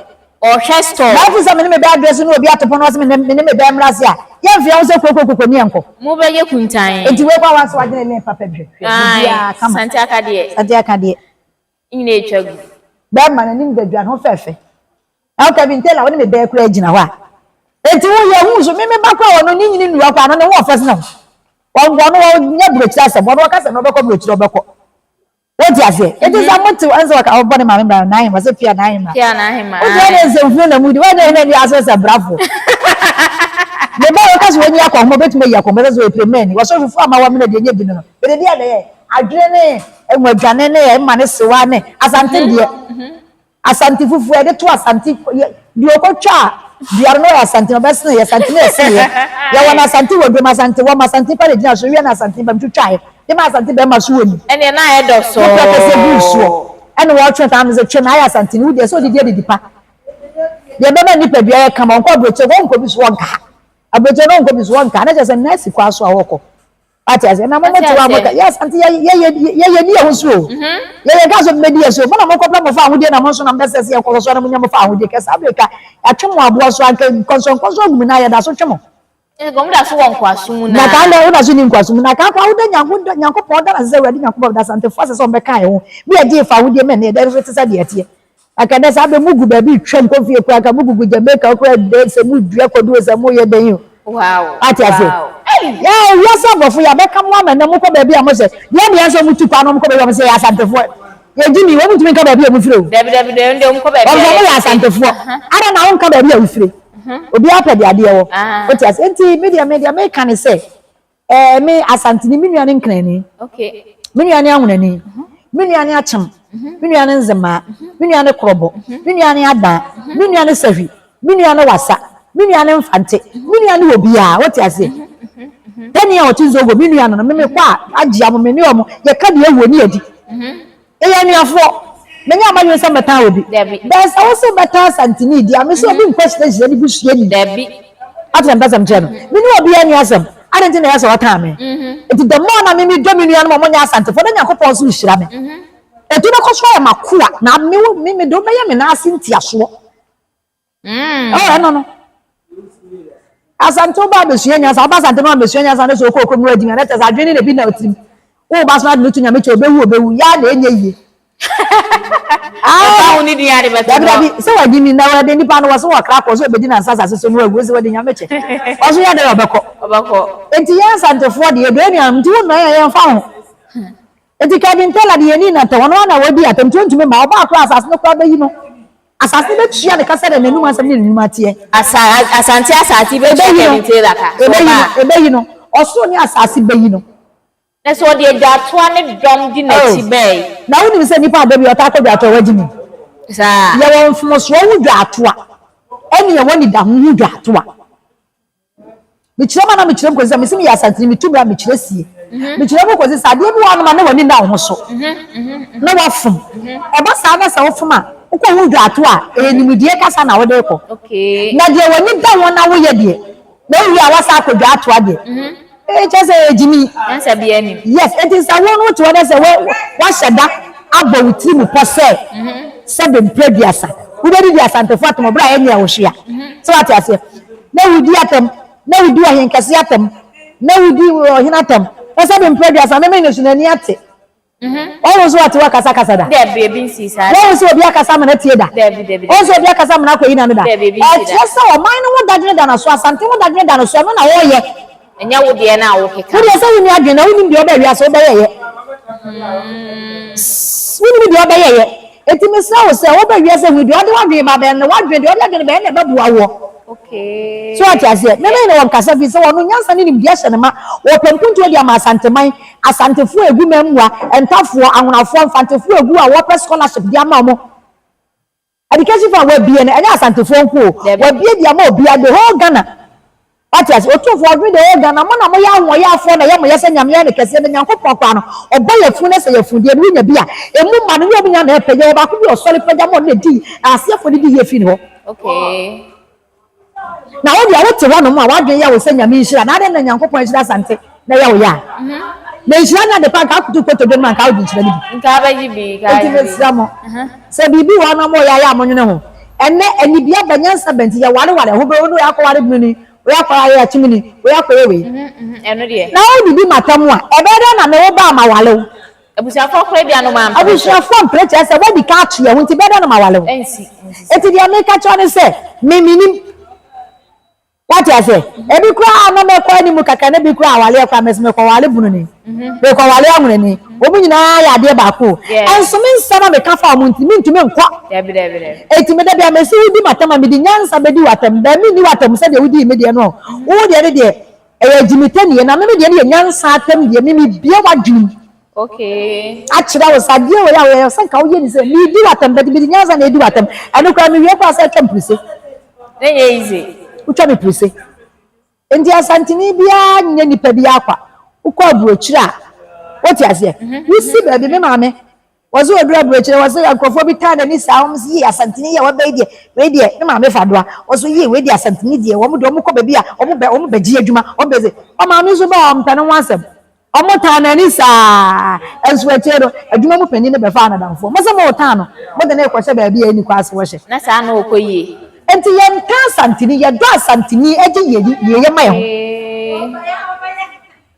Ɔhwɛ store. Na afi sɛ me ne me bɛ adrɛse no obi ato pɔn ɔsɛ me ne me ne me bɛ mmra ase a yɛmfia ho sɛ kurokuro ne yɛnkɔ. Mo bɛyɛ kuntan. Enti wei kɔ a wɔasɛ wadwene lane papa bi hwɛ. Biribiara kama. Asante aka deɛ. Asante aka deɛ. Ne nyinaa atwa gu. Bɛrima no anim da dwa ne ho fɛɛfɛ. Na wo Kevin Taylor wo ne me bɛɛ koraa gyina hɔ a. Enti wo yɛ hu so me me ba koraa ɔno ne nyini nnua koraa no ne ho ɔfɛ sene wo. Wɔn ɔno wɔnyɛ burokyire asɛm ɔno ɔka sɛ no ɔbɛkɔ burokyire ɔbɛkɔ. Wote aseɛ? Enti sɛ mote ɛnsɛ wɔka ɔbɔ ne maame mmara n'ahema sɛ pia n'ahema. Pia n'ahema. Wote ɛne nsɛmfunu na mudi wɔnyɛ hene ni asɛ sɛ brafo. Me ba wɔka sɛ wɔnyi akɔnhoma obetumi ayi akɔnhoma sɛ sɛ ɔyɛ piremani wɔsɔ fufuo ama wɔmena deɛ ɛnyɛ bi no no. Mede deɛ na ɛyɛ adwene ne nwadwane ne ɛma ne sewa ne asante deɛ asante fufuo yɛde to asante deɛ ɔkɔtwa dua no ɔyɛ asante na ɔbɛsene yɛ asante na ɛsene yɛ yɛwɔ no asante wɔ dwom asante wɔ ma asante pa na gyina so wia na asante ba twitwa yɛ de ma asante bɛrima so wɔ ni ɛne na ayɛ dɔ sɔɔ wopɛ kɛsɛ gu soɔ ɛne wɔtwe taa no sɛ twe na ayɛ asante no wodeɛ sɛ odidi adidi pa deɛ bɛma nipadua yɛ kama ɔnkɔ aburokyire wɔnkɔ bi so wɔnka aburokyire no ɔnkɔ bi so wɔnka na kyerɛ sɛ nɛɛsi kɔ aso a wɔkɔ Wate aseɛ? Na mo mo te hɔ a mo ka yes ante yɛ yɛ yɛ yɛ yɛ ni yɛ ho so o. Yɛ yɛ ka so bɛ di yɛ so. Mo na mo kɔ pɛ mo fa ahodie na mo nso na mo bɛ sɛ sɛ yɛ kɔ so na mo nya mo fa ahodie kɛ saa bere ka yɛatwe mo aboɔ so anka nkɔnsɔnkɔnsɔn agu mo nan yɛ da so twe mo. Wɔn da so wɔ nkoasom mu naa. Na kan dɛ wo da so ni nkoasom mu na kan koraa wo da nyanko Nyankopɔn da no ase sɛ Awurade Nyankopɔn da Asantefoɔ ase sɛ wɔn bɛ ka yɛ ho bi yɛ gye fa ahodie mɛ ne yɛ dɛ nso te sɛ deɛ ɛteɛ. Anka nnɛ saa bɛ mu gu baabi retwam kɔ fie koraa anka mo gugu Jamaica koraa dɛn sɛ mo dua kwadu o sɛ mo yɛ dɛn o. Wow. Ate ase. Wow. Yɛ wiase aborɔfo yɛ abɛka mo ama nnɛ mo kɔ baabi a mo sɛ deɛ deɛ sɛ mo tu kwan na mo kɔ baabi a mo sɛ yɛ asantefoɔ. Yɛ gyi mi wɔn ntumi nka baabi a mo firi o. Dabi dabi dabi deɛ wɔn kɔ baabi a Wɔn sɛ mo yɛ asantefoɔ. Ada na wɔn nka baabi a wofiri. Obiara pɛ deɛ adeɛ wɔ. Wote ase nti me deɛ me deɛ meka ne sɛ. Ɛɛ me Asanteni, me nua ne Nkrani. Okay. Me nua ne Ahonani. Me nua ne Akyem. Me nua ne Nzemaa. Me nua ne Korɔbɔ. Me nua ne Adan. Me nua ne Sahwi. Me nua ne Wasa. Me nua ne Mfante. Me nua ne obiara. Wote aseɛ? Panin a ɔte Nzongo, me nua no no, me mekɔ a, agye amo, me ne ɔmo, yɛka deɛ ɛwɔ ne yɛdi. Yɛyɛ anuafoɔ. Menyɛ m'adwene sɛ mɛtan obi. Dabi. Bɛn sɛ wo se wobɛtan Asanteni deɛ a, me sɛ obi nkɔ hyirahyira ne busuani. Dabi. Ate deɛ mepɛ sɛ mekyerɛ no? Me ne obiara nni asɛm. Adɛn nti na ɛyɛ sɛ wɔtan me? Enti the more na me medɔ me nuanom a wɔnyɛ Asantefoɔ na Nyankopɔn nso rehyira me. Enti wobɛkɔ so ayɛ m'akoa na me, me, mede wo bɛyɛ me nan ase ntiasoɔ. Mm. Oh, ɛno no. Asante wo ba abɛsua nyansa, woba asante no abɛsua nyansa ne sɛ wokɔ kurom no adi na kyɛ sɛ adwene ne na bi na otirim. Wo ba so ade no to nyame kyɛ obewu obewu ya na ɛnyɛ yie. Ɛfa wo ne din ade bɛto Dabi dabi sɛ wadi mi na wɔde nipa no wɔ so wɔkra kɔ so obedi na nsa asase so no awu sɛ wɔde nyame kyɛ. Ɔso yɛ dɛ ɔbɛkɔ. Ɔbɛkɔ. Enti yɛn asantefoɔ deɛ yɛdɔ anuanom nti wo nnɔ yɛn yɛmfa ho. Enti Kevin Taylor de yɛn ni na ntɛm ɔno ara na wadi atɛm nti ɔntumi mma ɔbaa koraa asase no koraa bɛyi no. Asase no bɛtua ne ka sɛdeɛ n'anom asɛm ne ne nnwuma teɛ. Asa, Asante asase bɛtua Ɛbɛyi no, Kevin Taylor ka, sɛ ɛbɛyi ɔba no, a. ɛbɛyi no. Ɔsoro ne asase bɛyi no. Na sɛ ɔde adwatoa ne dɔm di n'akyi Oh, bae. na wonim sɛ nnipa a da bi ɔtaa kɔ dwatoa wagye nim? Saa. Yɛwɔ mfomsoɔ ho dwatoa, ɛne yɛwɔ anidaho ho dwatoa. Mekyerɛ mu a na mekyerɛ mu kɔsi sɛ mese meyɛ Asanteni, metu mmira mekyerɛ sie. Mekyerɛ mu kɔsi sɛ adeɛ bi wɔ hɔnom a na w'ani nna wo ho so na woafom. Ɛba saa na sɛ wofom a, wokɔ ho dwaato a, ɛyɛ nimdeɛ kasa na wode rekɔ. Na deɛ w'ani da ho na woyɛ deɛ, na wowie a woasan akɔ dwaatoa deɛ, Ee, kyerɛ sɛ ɛyɛ gyimi. Nyansa biara nnim. Yes, enti sɛ wo no wote hɔ na sɛ woahyɛ da abɔ wo tiri mu pɔ sɛ sɛbe mprɛ aduasa wobɛdidi Asantefo atɛm wɔ berɛ a ɛnyɛɛ wo hwee a, sɛ woate aseɛ, na wodi atɛm, na wodi ɔhenkɛseɛ atɛm, na wodi ɔhene atɛm, na sɛbe mprɛ aduasa memene ne so n'ani ate. Wahu sɛ ɔte hɔ kasakasa da? Dabi, ebi nsii saa da. Wahu sɛ obi akasa amena tie da? Dabi, dabi, dabi. Wahu sɛ obi akasa amena akɔyi n'ano da? Dabi, ebi nsii da. Ɛkyerɛ sɛ ɔman no ho dadwene da no so, Asante ho dadwene da no so, ɛno na wɔreyɛ. Ɛnyɛ wo deɛ no a wokeka. Wo deɛ sɛ wonni adwene na wonim deɛ ɔbɛ wiase wobɛyɛyɛ. Wonim deɛ ɔbɛyɛyɛ. Enti mesrɛ wo sɛ wobɛ wiase hu deɛ ɔde w'adwene ba bɛn no, w'adwene deɛ ɔde adwene bɛyɛ na ɛbɛboa woɔ. Okay. So ɔte aseɛ? Me ne wɔn kasa fi sɛ wɔn nyansa ne nimdeɛ hyɛ ne ma. Wɔpɛ mpuntuo de ama Asanteman, Asantefoɔ a ɛgu Mammua, Ntafoɔ, Anwonafoɔ, Mfantefoɔ a ɛgu a wɔpɛ scholarship de ama wɔn. Education fund wɔabie no, ɛnyɛ Asantefoɔ nko o. Dabi. Wɔabie de ama obiara, the whole Ghana. Wate ase? Otumfoɔ ɔdwene the whole Ghana. Mo na moyɛ ahoɔyaafoɔ na ɛyɛ mo yɛ sɛ Nyame ayɛ no kɛseɛ na Nyankopɔn koraa no, ɔbɔ yafunu na sɛ yafundeɛ no wonya bi a, ɛmu mma no nyɛ wɔn nyinaa na ɛpɛ. Yɛwɔ baako bi a ɔsɔre pagya ma ɔno na ɛdi aseɛfoɔ no di yie firi ne hɔ. Okay. Na wo deɛ wote hɔnom a w'adwene yɛ wo sɛ Nyame nhyira na adɛn na Nyankopɔn ahyira Asante na ɛyɛ wo ya a? Na nhyira no adepa nka akoto kotodwe no ma nka wogye nhyira no bi. Nka abɛgye bi, nka Enti agye bi. mesrɛ mo, sɛ biribi wɔ hɔ na moyɛ a yɛ a monwene ho. Ɛnnɛ anibia ba nyansa ba nti yɛwareware ho bɛ, wei akɔware bunu ni, wei akɔware akyemuni, wei akɔyɛ wei. Ɛno deɛ. Na wodidi m'atam a, ɛbɛyɛ dɛn na me wo ba a maware wo? Abusuafoɔ koraa bi anom ampere so. Abusuafoɔ mpere kyerɛ sɛ woadi kan ato yɛn ho nti bɛyɛ dɛn na maware wo? Ɛnsi, ɛnsisi. Enti deɛ meka kyerɛ wo ne sɛ, me mennim. Woate aseɛ? Ebi koraa na mɛkɔ anim kakra na ebi koraa awareɛ koraa mese mekɔware bununi, mekɔware anwonani. Wɔn nyinaa yɛ adeɛ baako o. Yeah. Ɛnso me nsɛm a meka fa wɔn nti mentumi nkɔ. Dabi, dabi, dabi. Enti me da bi a mese wodi m'atɛm a mede nyansa bɛdi w'atɛm. Bɛn menni w'atɛm sɛdeɛ wodii me deɛ no o. Wo deɛ ne deɛ Ɛyɛ agyimitɛnnie, na me me deɛ no yɛ nyansa atɛm deɛ, me mebue w'adwene mu Okay. akyerɛ wo sɛ adeɛ wei a woyɛ sɛ nka woyɛ ne sɛ medi w'atɛm but mede nyansa na ɛdi w'atɛm ɛno koraa mewie koraa sɛ atwa mpirise Na nyɛ easy. wotwa me pirise nti asantene biara nyɛ nipa bi akwa wokɔ aburokyire a wote aseɛ wosi baabi me maame Wɔse ɔduru aburokyire wɔse nkurɔfoɔ bi taa n'ani saa wɔn se yie asantene yi a waba yi deɛ wei deɛ ne maame fa doa wɔse yie wei deɛ asantene deɛ wɔn deɛ wɔn kɔ baabi a wɔn bɛ wɔn bɛgye adwuma wɔn bɛ se ɔmaame nso ba wɔn mpɛ ne ho asɛm wɔn taa n'ani saa nso akyire no adwuma mu panin no bɛfaa n'adamfoɔ mo se mo taa no mo de ne rekɔhyɛ baabi a ɛnni kwan se wɔhyɛ. Na saa na ɔkɔ yie. Nti yɛntaa asantene yɛdɔ asantene gye yie yie ma yɛn ho.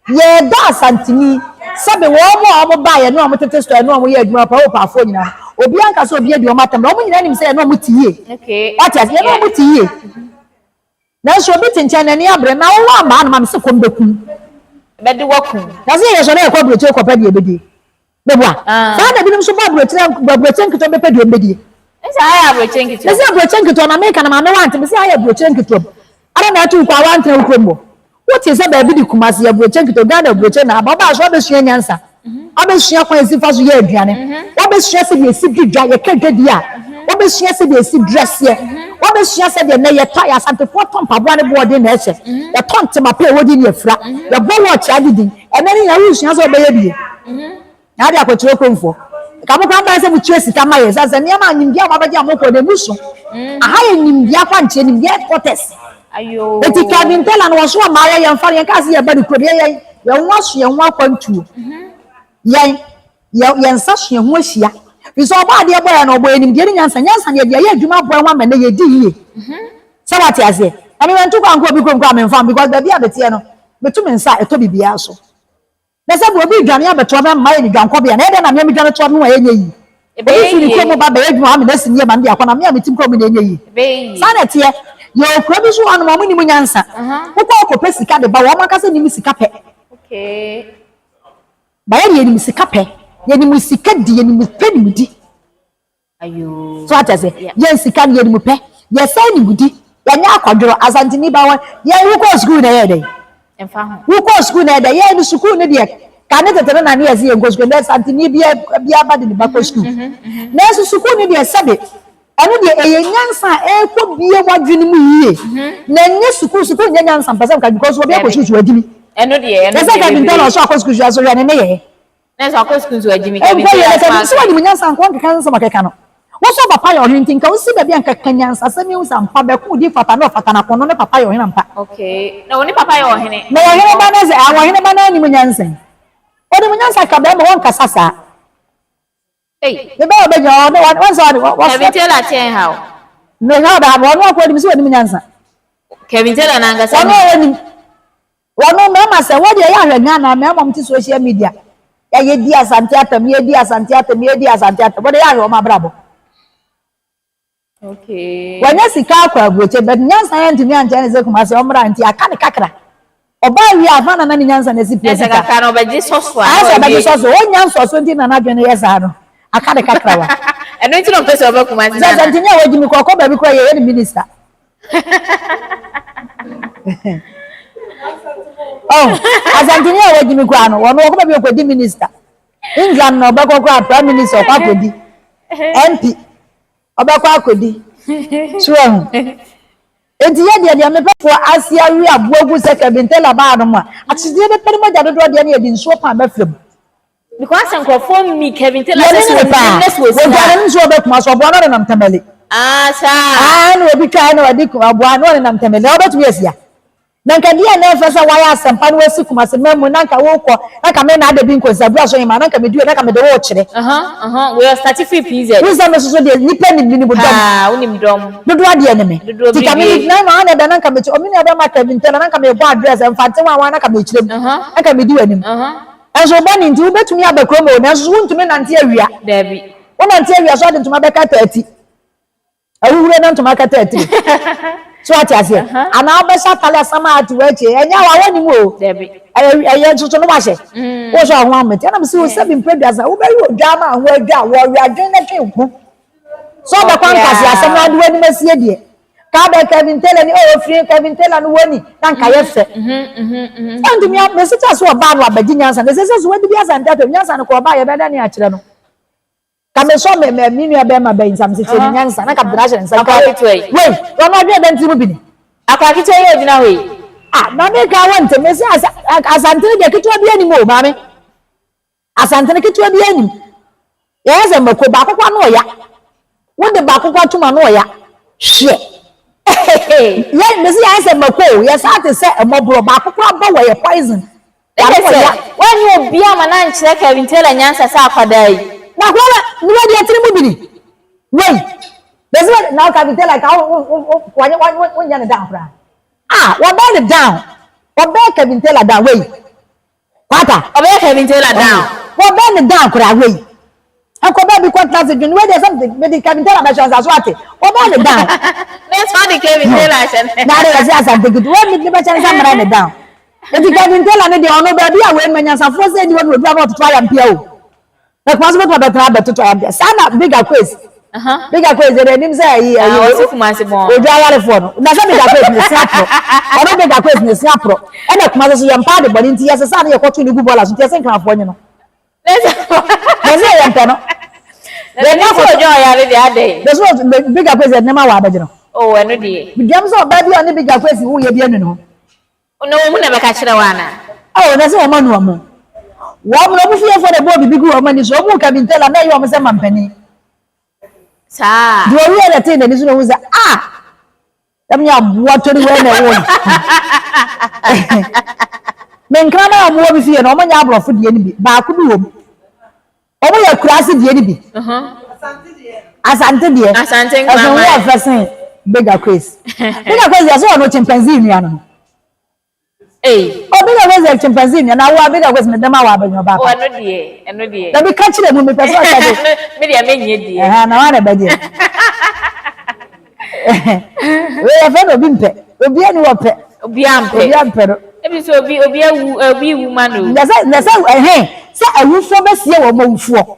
Yɛdɔ Asanteni, sɛbe wɔn a wɔn baeɛ ne wɔn tete store ne wɔn yɛ adwuma paa Opaafoɔ nyinaa no, obiara nka sɛ obi adi wɔn atɛm da, wɔn nyinaa nim sɛ yɛne wɔn te yie. Wate ase? Yɛne wɔn te yie. Nanso obi te nkyɛn n'ani abere, na wowɔ amaa no ma me sɛ kɔm bɛkum. Bɛde wakum. Na sɛ yɛsɔ na yɛkɔ aburokyire kɔpɛ deɛ yɛbɛdie. Meboa. Saa na ebinom nso ba aburokyire aburokyire nketewa bɛpɛ deɛ wɔbɛdie. Ɛsɛ ayɛ aburokyire nketewa. Mese aburokyire nketewa na meka na maame wante mese ayɛ aburokyire nketewa mu. Ada na ɛto wo kɔ a wantena wo kurom hɔ. Wote sɛ baabi de Kumasi aburokyire nketewa Ghana aburokyire na aba wobaa so wabɛsua nyansa. Wabɛsua kwan yɛsi fa so yɛ aduane. Wabɛsua sɛdeɛ yɛsi di dwa yɛka dwadie a. Wabɛsua sɛdeɛ yɛsi drɛseɛ. Wabɛsua sɛdeɛ nnɛ yɛtɔ yɛ Asantefoɔ tɔ mpaboa ne boɔden na ɛhyɛ. Yɛtɔ ntoma pa a ɛwɔ din ne yɛfira. Yɛbɔ wɔɔkye agye din. Ɛnɛ ne nyinaa wonsua sɛ wobɛyɛ bie na ade akɔkyerɛ kuromfoɔ. Nka mo koraa mbaeɛ sɛ motua sika ma yɛn sane sɛ nneɛma a nimdeɛ a moabɛgye a mokɔ no ɛmu so. Aha yɛ nimdeɛ akwankyerɛ, nimdeɛ headquarters. Enti Kelvin Taylor no wɔso ɔmaa yɛ yɛmfa no yɛnkaa sɛ yɛba ne kurom yɛ yɛn yɛn ho aso yɛn ho akwantuo. Yɛn yɛ yɛn nsa so yɛn ho ahyia. Firi sɛ ɔbɔ adeɛ bɔ yɛn no ɔbɔ yɛn nimdeɛ ne nyansa. Nyansa no yɛde ayɛ adwuma aboa yɛn ho ama nnɛ yɛdi yie. Sɛ wate aseɛ? Na me mantu kwan nkɔ obi kurom koraa memfa ho because baabi a meteɛ no meto me nsa a ɛtɔ biribiara so. Na sɛ obi redwane abɛtoa me ama mayɛ ne dwankɔbea na ɛyɛ dɛn na me a medwane toa me ho a ɛnyɛ yie? Obi firi ne kurom ba bɛyɛ adwuma wɔ ha me na asi ne yie ma no de akɔ na me a metim kurom no na ɛnyɛ yie. Saa na ɛteɛ. Yɛwɔ kuro bi so wɔ hanom a wɔnnim nyansa. Wokɔ hɔ kɔpɛ sika de ba wɔn ankasa nnim sika pɛ. Ba yɛde yɛnim sika pɛ, yɛnim sika di, yɛnim pɛ nim di. So ate ase? Yɛn sika no yɛnim pɛ, yɛsɛn nim di, yɛnyɛ akwadworɔ. Asanteni ba wɔ yɛn wokɔɔ sukuu na ɛyɛ dɛn? Wokɔɔ sukuu na ɛyɛ dɛn? Yɛn no sukuu no deɛ kane tete no na ne yɛse yɛnkɔ sukuu, ndɛ Asanteni biara ba de ne ba kɔ sukuu. Nanso sukuu no deɛ sɛbe Ɛno deɛ ɛyɛ nyansa a ɛrekɔ bie w'adwene mu yie na ɛnyɛ sukuu sukuu nyɛ nyansa mpɛ sɛ nka because obi akɔ sukuu so wagyimi. Ɛno deɛ ɛno deɛ bebree. Ɛsɛ ɔsɔ akɔ sukuu so hwɛ ne ne yɛ. Na sɛ akɔ sukuu so wagyimi. Nkɔ yɛ na sɛ sɛ wɔnim nyansa nka wɔnkeka nsɛm ɔkeka no. Wosɔ papa yɛ ɔhene nti nka wosi baabi a nka ka nyansa sɛm yi sɛ ampa bɛko di fata na ɔfata na kɔnɔ ne papa yɛ ɔhene ampa. Okay na wɔne papa yɛ ɔhene. Na ɔhene ba na sɛ ɔhene ba na anim nyansa yi. Ɔnim nyansa ka bɛrima wɔnkasa saa. Ei. Me ba ɔbɛgyina hɔ ɔne wɔn sɛ ɔne wɔfrɛ. Kevin Taylor kyɛn ha o. Me ha ɔda ha ɔno akɔ anim sɛ ɔnim nyansa. Kevin Taylor n'ankasa. Ɔno ɔnim. Ɔno mmarima sɛ wɔde ɛyɛ ahwɛ Ghana mmarima wɔn ti social media. Yɛ di asante atam yɛ di asante atam yɛ di asante atam wɔde yɛ ahwɛ wɔn abrabɔ. Okay. Wanya sika akɔ aburokye but nyansa yɛ ntumi ankyɛn ne sɛ Kumasi ɔmmra nti aka ne kakra. Ɔbaa wie a fa na na ne nyansa na esi pie sika. Ɛsɛ kakra na ɔbɛgye sɔso a. Ayɛ sɛ ɔbɛgye sɔso onya nsɔso nti na n'adwene yɛ saa no aka ne kakra wa. Ɛno nti na ɔpɛ sɛ ɔbɛ Kumasi nana. Sɛ sɛ ntumi a wagyi mi kɔ ɔkɔ baabi kora yɛyɛ ne minister. Oh, Asanteni a wagyimi koraa no, wɔn wɔkɔ baabi ɔkɔdi minister. England na ɔbɛkɔ koraa prime minister ɔkɔ akɔdi. MP ɔbɛkɔ akɔdi. So ahu. Enti yɛ deɛ deɛ mepɛfoɔ ase awe aboa gu sɛ Kevin Taylor baa no mu a, akyekyedeɛ bɛpɛ ne mogya dodoɔ deɛ ne yɛde nsuo paa bɛfra mu. Because asɛ nkurɔfoɔ mi Kevin Taylor sɛ Yɛne sɛ ne onim paa. na sɛ osi Wɔdwane a. no nso ɔbɛkuma so ɔboa no ɔnenam Tamale. Ah saa. Ah na obi twae na ɔde ɔboa no ɔnenam Tamale na ɔbɛtumi asia. Na nka deɛ na ɛfɛ sɛ wayɛ asɛmpa na wasi Kumasi man mu na nka wokɔ na nka me na ada bi nkɔnsabura so hemaa na nka medue na nka mede wo rekyerɛ. Wei ɔstarte firi PZ. Wohu sɛ me soso deɛ nnipa nim menim dɔm. Paa wonim dɔm. Dodoɔ adeɛ ne me. Dodoɔ Nti ka me biribie. na na da na nka mete ɔme nua bɛma Kevin Taylor na nka mebɔ address Mfante wan wan na nka mekyerɛ mu na nka medi w'anim. Nanso wo bɔne nti wobɛtumi aba kurom o nanso so wontumi nante awia. Daabi. Wonante awia so ade ntoma bɛkata ati. Ahuhuro na ntoma kata atiri. So ate aseɛ? Anaa wobɛhyɛ atale asam a ate w'akyi. Ɛnyɛ awa w'anim o. Dabi. Ɛyɛ ɛyɛ nso so no wahyɛ. Wo so aho amete. Ɛna mesi wo sɛbi mpɛ duasa. Wobɛwe odwa ama aho adwa a wɔwe adwene na dwen ho. So wobɛkɔ nkase asɛm na ade w'anim asie deɛ. Ka bɛ Kevin Taylor ni oh ofiri Kevin Taylor no wɔ ni na nka yɛ fɛ. Ɛntumi a mesi kyɛ so ɔbaa no abɛgye nyansa. Na ɛsɛ sɛ so wadi bi asante atɔ nyansa no kɔ ɔbaa yɛbɛda ne akyerɛ no. Ka me sɔ me me me nua bɛrima bɛyi nsa me sɛ kyerɛ ne nyansa na ka mede no ahyɛ ne nsa Akwadaa ketewa yi. Wei, wɔn adwene bɛn tiri mu bi ni? Akwadaa ketewa yi a ogyina hɔ yi. Ah, maame ka wɔn nti me sɛ asa asantene deɛ ketewa bi anim o maame. Asantene ketewa bi anim. Yɛyɛ sɛ mako baako kwa no ɔya. Wode baako kwa tum ano ɔya. Hwɛ. Yɛ me sɛ yɛayɛ sɛ mako o yɛ saa te sɛ mmɔborɔ baako kwa bɔ wɔ yɛ poison. Ɛkyerɛ sɛ, woanyɛ obiara ma no ankyerɛ Kevin Taylor nyansa sɛ akwadaa yi. Na akwadaa no, ne wadi atiri mu bi ni. Wei, bɛsi wɔ, na Kevin Taylor ka wo, wo, wo, wanyɛ, wo, wonyɛ ne down koraa. Ah, wɔbɛyɛ ne down. Wɔbɛyɛ Kevin Taylor down, wei. Kwata. Ɔbɛyɛ Kevin Taylor down. Wɔbɛyɛ ne down koraa, wei. Ɛkɔ baabi kɔ tena ase dwen wei deɛ sɛ mede Kevin Taylor bɛhyɛ nsa so ate wɔbɛyɛ ne down. Ne nso ɔde Kevin Taylor ahyɛ ne. Na ade yɛsɛ asante kutu wei mede bɛhyɛ nsa mmara ne down. Eti Kevin Taylor ne deɛ ɔno baabi a wei no anyansafoɔ sɛ ni hɔ no odura na ɔtoto ayampia o. Na kuma so bɛtuma bɛtena abɛtoto ayampia saa na Big Akwes. Big Akwes deɛ anim sɛ ayi ayi. Ɔsi Kumasi bɔn. Odwa ayarefoɔ no na sɛ Big Akwes ne se aporɔ ɔno Big Akwes ne se aporɔ ɛna Kumasi so yɛ mpa ade bɔne nti yɛsesa no yɛkɔto ne gu bɔɔla so nti yɛsɛ nkrafoɔ nye no. Na sɛ yɛ mpɛ no. Na ne sɛ ɔdwa ɔyare deɛ adɛn. Na sɛ big akwesi ɛde ne ma wɔ abɛgye no. Oh ɛno deɛ. Duam sɛ ɔbaa bi a ɔne big akwesi wo yɛ bi anu ne ho. Na wɔn mu na ɛbɛka kyerɛ wɔ ana. Oh na sɛ wɔn anu wɔn. Wɔn na wɔn fiefoɔ na ɛbɔ bibi gu wɔn ani so wɔn mu Kevin Taylor na ɛyɛ wɔn sɛ mampanin. Saa. Deɛ ɔwie na ɛtee n'ani so na ohun sɛ ah. Dɛm nyɛ aboa tori wei na ɛwɔ yi. Me nkraman a wɔwɔ me fie no, wɔnyɛ aborɔfo deɛ no bi. Baako bi wɔ mu. Wɔyɛ akuraase deɛ no bi. Asante deɛ. Asante nkraman. Ɛso wɔ fɛ sen Big Akwes. Big Akwes deɛ so ɔno chimpanzee nua no no. Ei. Obi na wɔ chimpanzee nua na wo abi na wɔ me dɛm a wɔ abɛnyɛ ɔbaa pa. Ɛno deɛ, ɛno deɛ. Dabi ka kyerɛ mu mepɛ sɛ ɔkyɛ de. Me deɛ menyɛ deɛ. Ɛhɛn na wɔn na ɛbɛ deɛ. Wei yɛfrɛ no obi mpɛ. Obi ani wɔ pɛ. Obi ampɛ. Obi ampɛ no. Ebi sɛ obi obi awu obi wu ma no. Na sɛ na sɛ ɛhɛn sɛ awufoɔ bɛsie wɔn awufoɔ.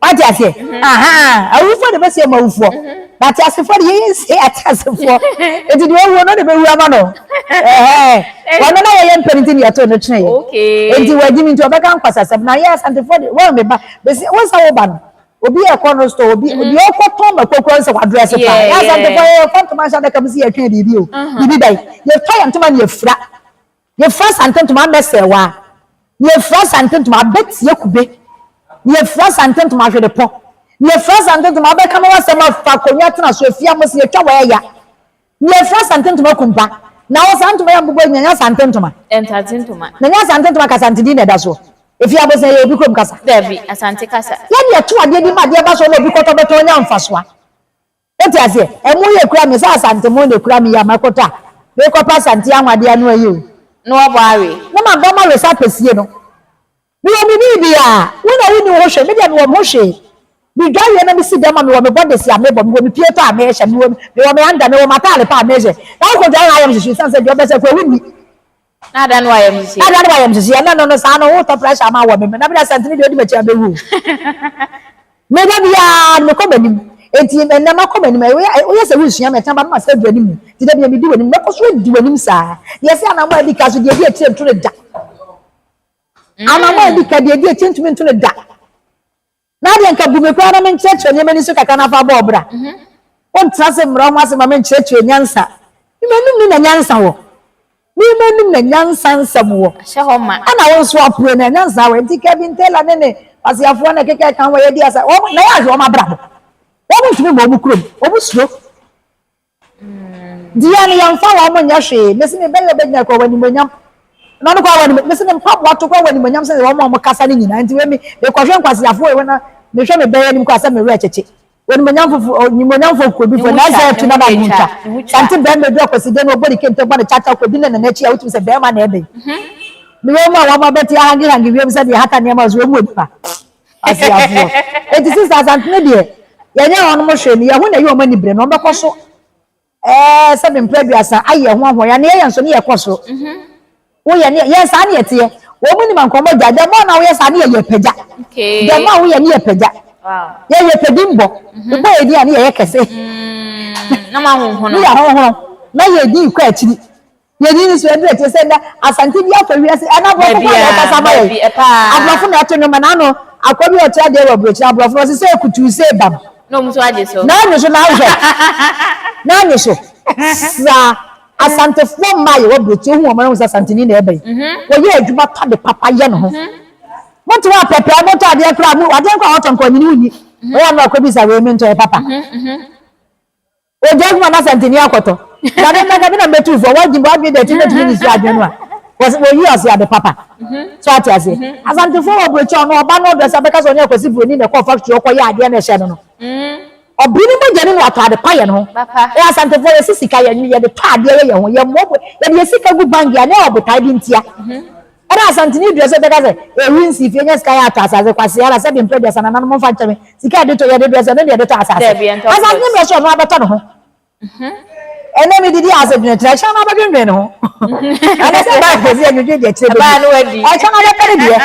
Wate aseɛ? Ahaa, awufoɔ de bɛsie wɔn awufoɔ. Na ateasefoɔ de yɛyɛ nsie ateasefoɔ. Eti deɛ ɔwuo no de bɛwu ama no. Ɛhɛn, wɔn na yɛyɛ mpɛ no nti na yɛtoo no tweneeɛ. Enti wagye mi nti ɔbɛka nkwasasɛm. Na yɛ Asantefoɔ de, wɔn me ba, bɛsi, wo nsa wo ba no, obi ɛkɔ no store, obi, deɛ ɔkɔtɔn mako koraa nsɛ wadrɛse paa. Yɛ Asantefoɔ yɛfa ntoma nhyɛ adaka mu sɛ yɛtwɛn biribi o, biribi bɛn. Yɛfa yɛn ntoma na yɛfira. Yɛfira Asante ntoma abɛsɛɛwa, na yɛfira Asante ntoma abɛtia kube, na yɛfira Asante ntoma ahwedepɔ, na yɛfira Asante ntoma abɛka ma w'asɛm afa akonnwa tena so afia mo se yɛtwa wɔ ɛya, na yɛfira Asante ntoma kumpa, na wo saa ntoma yi a mbobɔ yi nyɛ Asante ntoma. Asante ntoma. Na nyɛ Asante ntoma ka Asante din na ɛda soɔ. Efie abosea yɛ obi kurom kasa. Dabi, Asante kasa. Yɛne yɛto adeɛ bi ma adeɛ ba so na obi kɔtɔ bɛtɔn nya mfasoa. Wote aseɛ? Ɛmo yɛ kura me sɛ Asante mo na ekura me yi a mɛkɔtɔ a, mekɔpɛ Asante anwadeɛ ano ayi o. Na wabɔ awe. Na mabɔ mawe sɛ apɛsie no. Mewɔ me biribiara. Wo na wonni wo ho hwee, me deɛ mewɔ me ho hwee. Medwa wie na mesi dɛm a, mewɔ me bɔdese a mebɔ, mewɔ me pieto a mehyɛ, mewɔ mewɔ me anda, mewɔ m'ataale pa a mehyɛ. Na wokɔdware na ayam hyehye esiane sɛ deɛ ɔbɛsɛ koraa wonni. Na ada no wayam hyehye. Na ada no wayam hyehye. Ɛna no no saa no wotɔ pressure ama wɔ me na mede Asante no deɛ odi m'akyi abɛwu o. Me da biara no mekɔ m'anim. Enti ɛnnɛ makɔ m'anim. Woyɛ sɛ woresua me, ɛkyena ba no masan adu anim. Nti da biara medi w'anim. Mɛkɔ so adi w'anim saa. Deɛ ɛsɛ anammɔn a adi ka so, deɛ ɛdi akyire nto no da. Anammɔn a adi ka, deɛ ɛdi akyire ntumi nto no da. Na adeɛ nka bu me koraa na menkyerɛkyerɛ nneɛma ni so kakra na fa bɔ ɔbra. Wontena ase mmrɛ wo ho ase ma menkyerɛkyerɛ nyansa. Me m'anom ni na nyansa wɔ. Me m'anom na nyansa nsɛm wɔ. Ahyɛ hɔ ma. Ɛna wo nso apue na nyansa wɔ. Nti Kevin Taylor ne ne kwaseafoɔ na ɛkeka ɛka ho a yɛdi asa. Wɔn na yɛahwɛ wɔn abrabɔ. Wɔn ntumi mmɔ wɔn kurom. Wɔn suro. Nti yɛn no yɛmfa wɔn nyɛ hwee. Mese me bɛyɛ ɔbɛgyina kɔ wɔ animuonyam. Na ɔno kɔ wɔ animuonyam. Mese me mpaboa to kɔ wɔ animuonyam sɛ wɔn a wɔkasa no nyinaa. Nti wei me mekɔhwɛ nkwaseafoɔ wei na mehwɛ me bɛyɛ anim kɔ asɛ me werɛ kyekye. Wɔ animuonyamfo kɔbifo na ɛsɛ ɛto na na ne ho twa. Sante bɛrima edu akwaside no ɔbɔ ne kente bɔ ne kyakya kɔdi ne nana akyi a wotumi sɛ bɛrima na ɛbɛn. Mewɔ mu a wɔn abɛte ahangehange wiem sɛ deɛ hata nneɛma so wɔn mu wɔ nipa. Asiafoɔ. Enti sista Asante no deɛ, yɛnyɛ wɔn mo hwee no, yɛn ho na ɛyɛ wɔn anibere no, wɔbɛkɔ so ɛɛ sɛ mprɛ aduasa ayɛ ho ahoɔyɛ, na yɛyɛ nso ne yɛkɔ soro. Woyɛ ne yɛn saa ne yɛteɛ. Wɔn mu nim ankɔmɔ gya, the more na woyɛ saa ne yɛyɛ pagya. The more woyɛ ne yɛ pagya. Yɛyɛ padi mbɔ. Wobɔ yɛ din a ne yɛyɛ kɛse. Na mo ahohono. Ne yɛ ahohono. Na yɛ din kɔ akyiri. Yɛnyi no so ɛduru akyire sɛ nnɛ Asante bi afa wiase ɛna aborɔfo kɔ na ɛkasa ma yɛn aborɔfo na ɛto nnwom na ano akɔ bi ɔkyerɛ adeɛ wɔ aburokyire aborɔfo no ɔse sɛ kutuu sɛ bam na ɔmo nso agye so na anyo so na ahwɛ na anyo so saa Asantefoɔ mmaa yɛwɔ aburokyire hu wɔn na wɔn sɛ Asanteni na ɛba yi wɔyɛ adwuma tɔ de papa yɛ ne ho mote hɔ apɛpɛ motɔ adeɛ koraa mo adeɛ koraa wɔtɔ nka ɔnyini wonni wɔyɛ ano akɔ bisa wei mentɔ yɛ papa Ogya adwuma na sɛntini akɔtɔ. Na me nka me na mɛtu fo. Wɔgye wɔadwene dɛ ti mɛtumi ne su adwene no a. Wɔsi wɔyi ɔsi ade papa. So ate aseɛ. Asantefoɔ wɔ aburokyi ɔno ɔba no ɔdrɛs abɛka sɛ ɔne akwasi buroni na ɛkɔɔ factory ɔkɔ yɛ adeɛ na ɛhyɛ no no. Ɔbiri ne mogya no na watɔ ade pa yɛ ne ho. Ɛyɛ Asantefoɔ yɛsi sika yɛ yɛde tɔ adeɛ yɛ yɛn ho yɛ mmɔ yɛde yɛ sika gu bank a na ɛwɔ botae bi ntia. Ɛna Asanteni dua sɛ bɛka sɛ ewi nsi fie nya sika yɛ atɔ asase kwasea ara sɛbi mpɛ aduasa nananom mfa nkyɛ me sika yɛde tɔ yɛde dua sɛ ɛno ne yɛde tɔ asase Asanteni mmerɛ sɛ ɔno abɛtɔ ne ho ɛnɛ me didi ase dwene kyerɛ ɛkyɛ no abɛdwendwen ne ho ɛnɛ sɛ ɛbaa fɛ sɛ yɛdwendwen deɛ kyerɛ bɛdi ɛkyɛ no abɛpɛ ne deɛ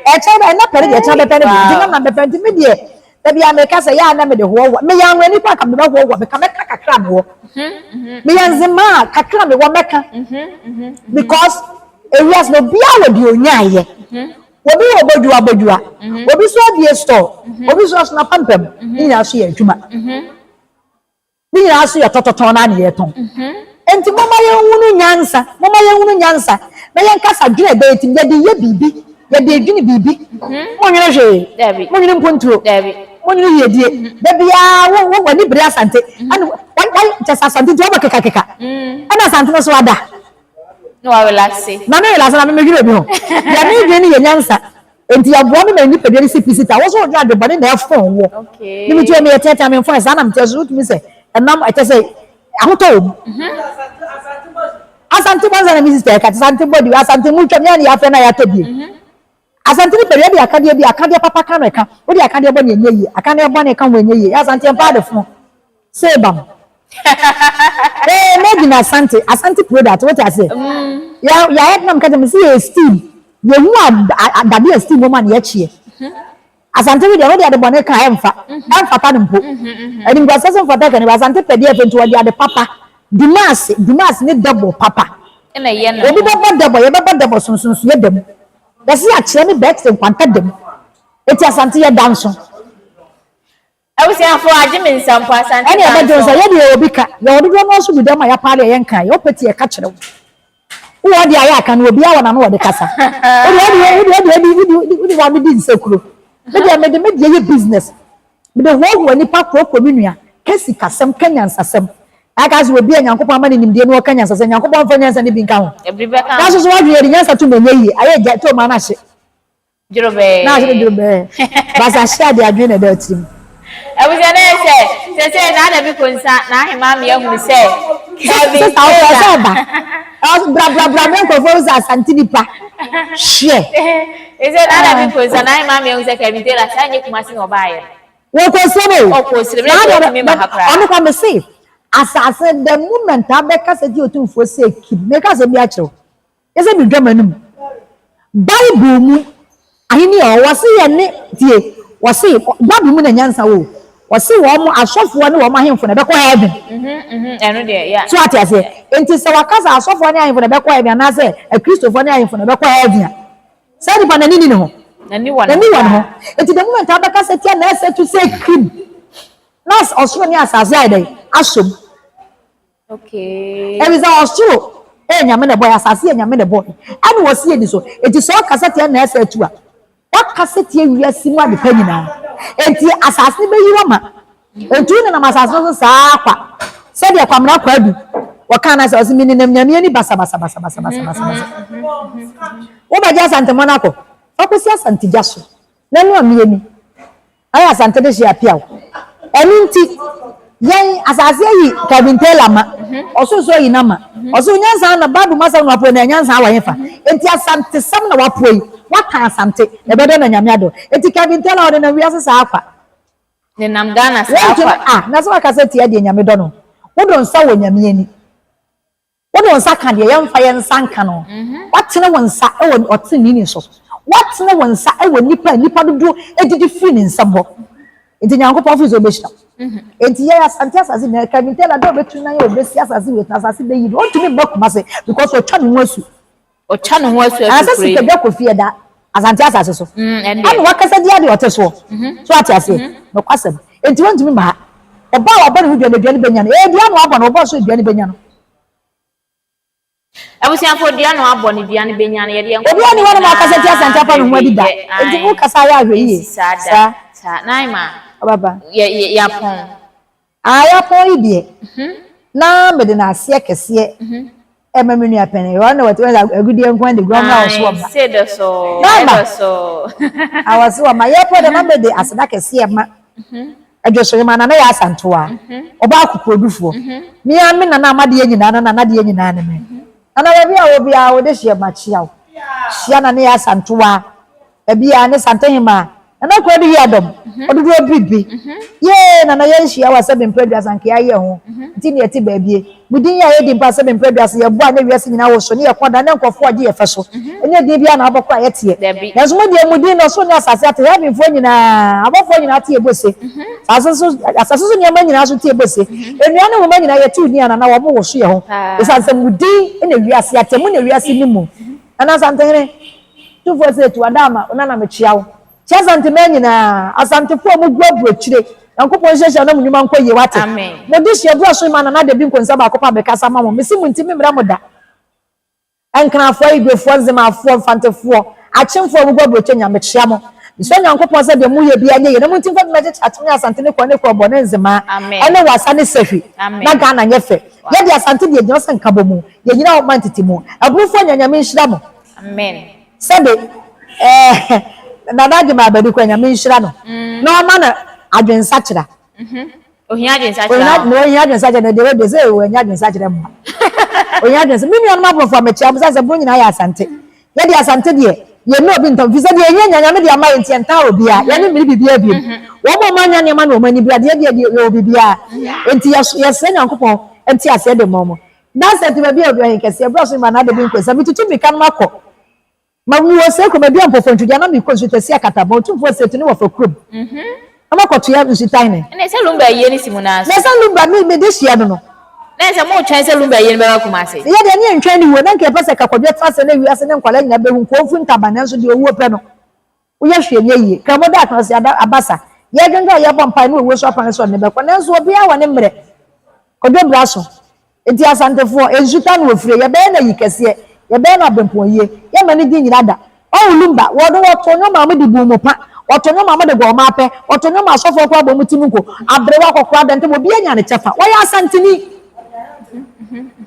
ɛkyɛ ɛnɛ pɛ ne deɛ ɛkyɛ abɛpɛ ne deɛ nti nam na bɛpɛ nti me deɛ Dabi a meka sɛ yɛ a na mede hoahoa meyɛ anwani koraa ka mede bɛhoahoa meka mɛka kakra a mewɔ meyɛ nzema a kakra a mewɔ mɛka because ewiase no obiara wɔ deɛ onyaayɛ obi wɔ bodua bodua obi so abie store obi so aso n'apampam ne nyinaa so yɛ adwuma. Ne nyinaa nso yɛ tɔtɔtɔn na ne yɛtɔn. Enti momma yɛnhunu nyansa, momma yɛnhunu nyansa, na yɛnkasa dwene ɛbɛyɛ tim, yɛde yɛ biribi, yɛde edwene biribi. Monnwene hwee, monnwene mpontuo, monnwene yiedie. Da biara wo wo w'ani bere Asante, ɛna wa wa kyɛ sɛ Asante nti wɔbɔ kekakeka, ɛna Asante no so ada. Na wa relaxe. Na me relaxe na me medwene obi ho. Deɛ medwene no yɛ nyansa. Enti ɛboa me ma me nipadua no si pi sita. Wo nso wodwene ade bɔne na ɛfon wo. Me me tuo meyɛ teatea me mfon saa na meteɛ so wotumi sɛ ɛnam ɛkyɛ sɛ ahotɔ wɔ mu. Asante bɔ nsa na me sister ɛka asante bɔ di asante mu twam yɛn na yɛafrɛ na yɛatɔ bie. Asante nipadua de akadeɛ bi akadeɛ papa ka no ɛka wode akadeɛ bɔ ne ɛnyɛ yie akadeɛ bɔne ka ho ɛnyɛ yie asante ɛmfa ade fo. Sebam. Ee, made in Asante, Asante product, wote aseɛ? Yɛ yɛ nam kata me si yɛ steam. Yɛ hu a dade a steam wɔ mu a na yɛkyeɛ. Asante we deɛ wode ade bɔne ka ɛmfa, ɛmfata no mpo. Animguaseɛ so mfata ka ne Asante pɛ deɛ fɛ nti wɔde ade papa. Dumase, Dumase ne dɛbɔ papa. Obi bɛbɔ dɛbɔ, yɛbɛbɔ dɛbɔ sonsonsoyɛ da mu. Yɛse akyerɛ ne bɛɛkyerɛ nkwanta da mu. Eti Asante yɛ da nso. Abusuafo agye me nsa mpo Asante Ɛne ɛbɛgye wo nsa. Banso. Yɛ deɛ yɛwɔ bi ka. Yɛwɔ dodoɔ no ara nso bi dɛm a yɛapaale a yɛnkaeɛ. Wopɛ ti yɛka kyerɛ wo. Wowɔ deɛ ayɛ aka no obiara wɔ n'ano ɔde kasa. Wodeɛ wodeɛ wodeɛ wodeɛ wode wode wode w'ano di nsekuro. Me deɛ mede me deɛ yɛ business. Mede hoahoa nnipa korɔkorɔ me nua. Ka sikasɛm, ka nyansasɛm. Aka sɛ obi a Nyankopɔn ama no nimdeɛ na ɔka nyansasɛm, Nyankopɔn mfa nyansa no bi nka ho. Nanso so w'adwene yɛde nyansa tom ɛnyɛ yie. Ayɛ gya tom a na ahye. Dworobɛɛ. Na ahye no dworobɛɛ. Basa ahye ade adwene na ɛda tirim. Abusua na yɛ sɛ sɛsɛ na ada bi konsa na ahema me ahunu sɛ Kevin Sista ɔpɛ sɛ ɔba. Bra bra bra me nkurɔfoɔ sɛ Asante nipa. Hwɛ. Sɛ na ada bi konsa na ahema me ahunu sɛ Kevin Taylor saa nyɛ Kumasi na ɔbaayɛ no. Wɔkɔ srem o. Ɔkɔ srem na ɛsɛ ɔtumi ma ha koraa. Ɔno kwa me se asase the moment abɛka sɛ ti otumfoɔ sɛ kim meka sɛ bi akyerɛw. Yɛ sɛ medwa m'anom. Bible mu ahenni a wɔse yɛ ne tie wɔse Bible mu na nyansa wɔ o. Wɔse wɔn asɔfoɔ ne wɔn ahemfo na ɛbɛkɔ heaven. Ɛno deɛ, yeah. So ate aseɛ? Enti sɛ waka sɛ asɔfoɔ ne ahemfo na ɛbɛkɔ heaven anaasɛ akristofoɔ ne ahemfo na ɛbɛkɔ heaven a, saa nipa no n'ani nni ne ho. N'ani wɔ ne N'ani ho wɔ ne ho. paa. Enti the moment a wobɛkasa tia na ɛsɛ to sɛ krim na ɔsoro ne asase ayɛ dɛn? Asɔ mu. Okay. Ɛfiri sɛ ɔsoro yɛ Nyame na ɛbɔeɛ, asase yɛ Nyame na ɛbɔeɛ, ɛna ɔsi yɛn ni so. Enti sɛ ɔkasa tia na ɛsɛ atu a, wakasa tia wiase mu adepa nyinaa. Enti asase no bɛyi wo ama. Enti wonenam asase no so saa kwa, sɛdeɛ Kwamena Kwadu wɔkaa no asɛ, ɔse menenam Nyame ani basabasabasabasabasabasa. Wobɛgye Asantemmɔ no akɔ? Fa kɔsi Asantegya so, na ɛno a me ani. Ayɛ Asante de hye apiaw. Ɛno nti, yɛn asase ayi Kevin Taylor ma. Ɔsoro nso ayi no ama. Ɔsoro nyansa na Bible mu asɛm na wapoe na nyansa wɔ hefa? Enti Asantesɛm na wapoe yi. Waka Asante, na ɛbɛdɔ na Nyame adɔ. Enti Kevin Taylor ɔnenam wiase saa kwa. Nenam Ghana saa Wɔntumi kwa. ah, na sɛ wakasa tia deɛ Nyame dɔ no. Wodɔ nsa wɔ Nyame ani. Wode wo nsa ka deɛ yɛmfa yɛn nsa nka no. Woatene wo nsa wɔ ɔteneneeni so. Woatene wo nsa wɔ nnipa a nnipa dodoɔ didi firi ne nsam hɔ. Enti Nyankopɔn firi sɛ ɔbɛhyira wo. Enti yɛn Asante asase nyinaa, Kevin Taylor dɛ ɔbɛtu nan a ɔbɛsi asase wei so na asase bɛyi no, ɔntumi mma Kumase because ɔtwa ne ho asu. Ɔtwa ne ho asu afiri Anaasɛ kuro yi mu. Sikadwa Kofi ɛda Asante asase so. Ɛndeɛ. Ɛna wakasa di adeɛ ɔte soɔ. So ate aseɛ? Nokwasɛm. Enti wɔntumi mma ha. Ɔbaa a wabɔ ne ho dua no, dua no bɛnya no. Ee, dua na wabɔ no, ɔbɔɔ so dua no bɛnya no. Abusuafoɔ, dua na wabɔ no, dua no bɛnya no. Yɛde yɛn nkɔmmɔ Obiara no nni hɔnom a ɔkasa tia nyinaa Asante afa ne ho adi da. bɛwie. Enti Ae, wokasa a yɛ ahwɛ yie. ɛnsi saa da. Saa. Saa. Naima, Ɔbaba. yɛ, yɛ, yɛapɔn. Ah, yɛapɔn yi deɛ, na mede no aseɛ kɛseɛ ɛma me nua panin. Ɔno na wɔte wɔn agudeɛ nko ara de gu ɔmo a wɔso ɔma. Se dɔ so. Na ama. Ɛdɔ so. Awɔso ɔma. Yɛpɔ dɛ na mede aseda kɛseɛ ma Adwosoyema Nana Yaa Asantewaa, ɔbaa akokoɔdufoɔ. Me ara me nana amadeɛ nyinaa na nana deɛ nyinaa ne me. Nana baabi a wɔ biara wode hyeɛ makyia wo. Hyia Nana Yaa Asantewaa. Baabi a ne Santehemaa Nana Kwadu Yiadom ɔdodoɔ biribi Yee Nana yɛnhyia wo a sɛbe mprɛ aduasa nka yɛayɛ ho nti ne yɛte baabie Mo din yi a yɛdi mpo a sɛbe mprɛ aduasa yɛbɔ a na wiase nyinaa woso ne yɛkɔ da na nkurɔfoɔ ɔgye yɛ fɛ so Ɛnyɛ din biara na wobɔ koraa yɛteɛ Nanso mo deɛ mo din no ɔsoro ne asase ate Heavenfoɔ nyinaa abɔfoɔ nyinaa te yɛbɔ se Asase so asase so nneɛma nyinaa so te yɛbɔ se Nnua ne nwoma nyinaa yɛte wo din a Nana wɔn woso yɛ ho Ɛsiane sɛ mo din na wiase ate mo na wiase nim mo Nana Asantehene Tumfoɔ se tu Adaama, wo nana mekyea wo. Kyea Asanteman nyinaa, Asantefoɔ a mogu aburokyire, Nyankopɔn nhyirahyira na mo nnwuma nkɔ yie wate. Mo dehyeɛ bra so mma Nana Dabi Nkonsa baako pɛ a mekasa ma mo, mese mo nti memmrɛ mo da. Nkrafoɔ, Igwefoɔ, Nzemafoɔ, Mfantefoɔ, Akyemfoɔ a mogu aburokyire nyinaa mekyea mo. Mesrɛ Nyankopɔn sɛ deɛ moyɛ biara nyɛ yie na monti mfa bi mmɛkyekyere Akyem ne Asante ne Kɔɔ ne Kɔɔbɔ ne Nzemaa ɛne Wasa ne Sahwi na Ghana nyɛ fɛ. Yɛde Asante deɛ gyina hɔ sɛ nkabɔmu, yɛnyina hɔ ma ntetemu. Aburofoɔ nyinaa Nyame nhyira mo. Amen. Sɛbe eh, Nana Agyemang Abadu koraa Nyame nhyira no na ɔma no adwensakyera. Ohia adwensakyera o. Na ohia adwensakyera na deɛ wadi sɛ wanya adwensakyera mma. Ohia adwensakyera. Me nuanom aborɔfo a mekyia mo sɛ sɛ mo nyinaa yɛ Asante. Yɛde Asante deɛ yɛn ne obi ntam fi sɛ deɛ yɛnya nya Nyame de ama yɛn nti yɛntaa obiara. Yɛne mmiri biribiara biom. Wɔn a wɔn anya nneɛma na wɔn ani bere adeɛ deɛ yɛwɔ biribiara. Nti yɛsrɛ Nyankopɔn nteaseɛ de ma wɔn. Dansa nti baabi a obi ɔhenkɛseɛ berɛ so ma n'ade bi nkɔ nsa metutu mmirika no makɔ ma mewɔ sɛ kurom adua mpɔfoɔ ntwogya na mekɔ nsutasi akatabɔn otumfoɔ sɛtu ne wɔfa kurom na makɔtoa nsutahene. Ɛna sɛ lumba ayie no si mu naa so. Na sɛ lumba me mede hyia no no. Na sɛ motwɛn sɛ lumba ayie no bɛba Kumasi. Yɛ deɛ ne yɛntwɛn ne wuo na nka yɛpɛ sɛ kakɔdwe tena ase na wiase ne nkwadaa nyinaa bɛhu nkoomfu ntaban nanso deɛ owuo pɛ no Woyɛ hwee nyɛ yie. Kramo da akana ɔse ada abasa. Yɛdwendwen a yɛbɔ mpae ne owuo so akwan so ɔde no bɛkɔ nanso obiara wɔ ne mmerɛ. Kwadwo bra so. Enti Asantefoɔ, nsu ta na ofire, yɛbɛyɛ no ayi kɛseɛ, yɛbɛyɛ no abempɔn yie, yɛmma ne din nyera da. Ɔwo Lumba, wɔde wɔto nnwom a wɔde bu mo pa, wɔto nnwom a wɔde gɔ wɔn apɛ, wɔto nnwom a asɔfoɔ koraa bɔ wɔn ti mu nko, aberewa, akɔkoraa, dɛntɛm, obiara nya ne kyɛfa. Wɔyɛ Asanteni.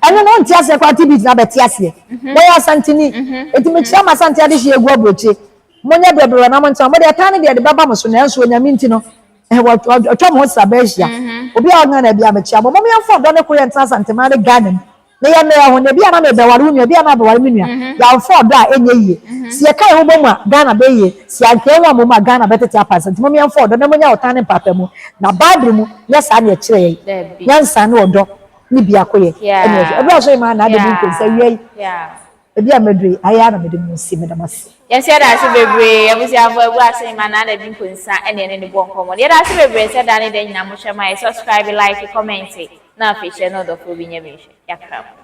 Ɛno no wonte aseɛ koraa TB gyina bɛte aseɛ. Wɔyɛ Asanteni. Enti mekyerɛ m'Asante adehyeɛ gu aburokyire. Monyɛ brɛbrɛ na montena. Mode ɛtan no deɛ ɛde bɛba mo so, nanso Onyame nti no, wɔatwa mo ho sraba ahyia. Obi a ɔwɔ Ghana biara, mekyea mo. Mom yɛmfa ɔdɔ ne koyɛ ntena Asanteman ne Ghana mu, na yɛmmrɛ yɛn ho. Na ebia na merebɛware wo nua, ebia na wabɛware me nua. Yɛamfa ɔdɔ a, ɛnyɛ yie. Sɛ yɛka yɛn ho bɔ mu a, Ghana bɛyɛ yie. Sɛ yɛanka yɛn ho ammɔ mu a, Ghana bɛtete apansam. Nti mom yɛmfa ɔdɔ na monnya ɔtan ne mpaapaemu. Na Bible mu, nyɛ saa na ɛkyerɛ yɛn. Nyansa ne ɔdɔ ne biakoyɛ na ɛhwɛ. Ɛberɛ a ɔsɔre maa n'ade mu nkonsa awia yi. Baabi a maduru yi, ayɛ ara na mede mo resi. Meda mo ase. Yɛn nso yɛda ase bebree abusuafo abu ase ma Nana Adi Nkonsa ɛne ɛne ne bɔ nkɔmmɔ no. Yɛda ase bebree sɛ da ne da nyinaa mohwɛ ma yɛ subscribe, like, comment na afei hyɛ na ɔdɔfoɔ bi nya bi nhwɛ. Yɛakra mo.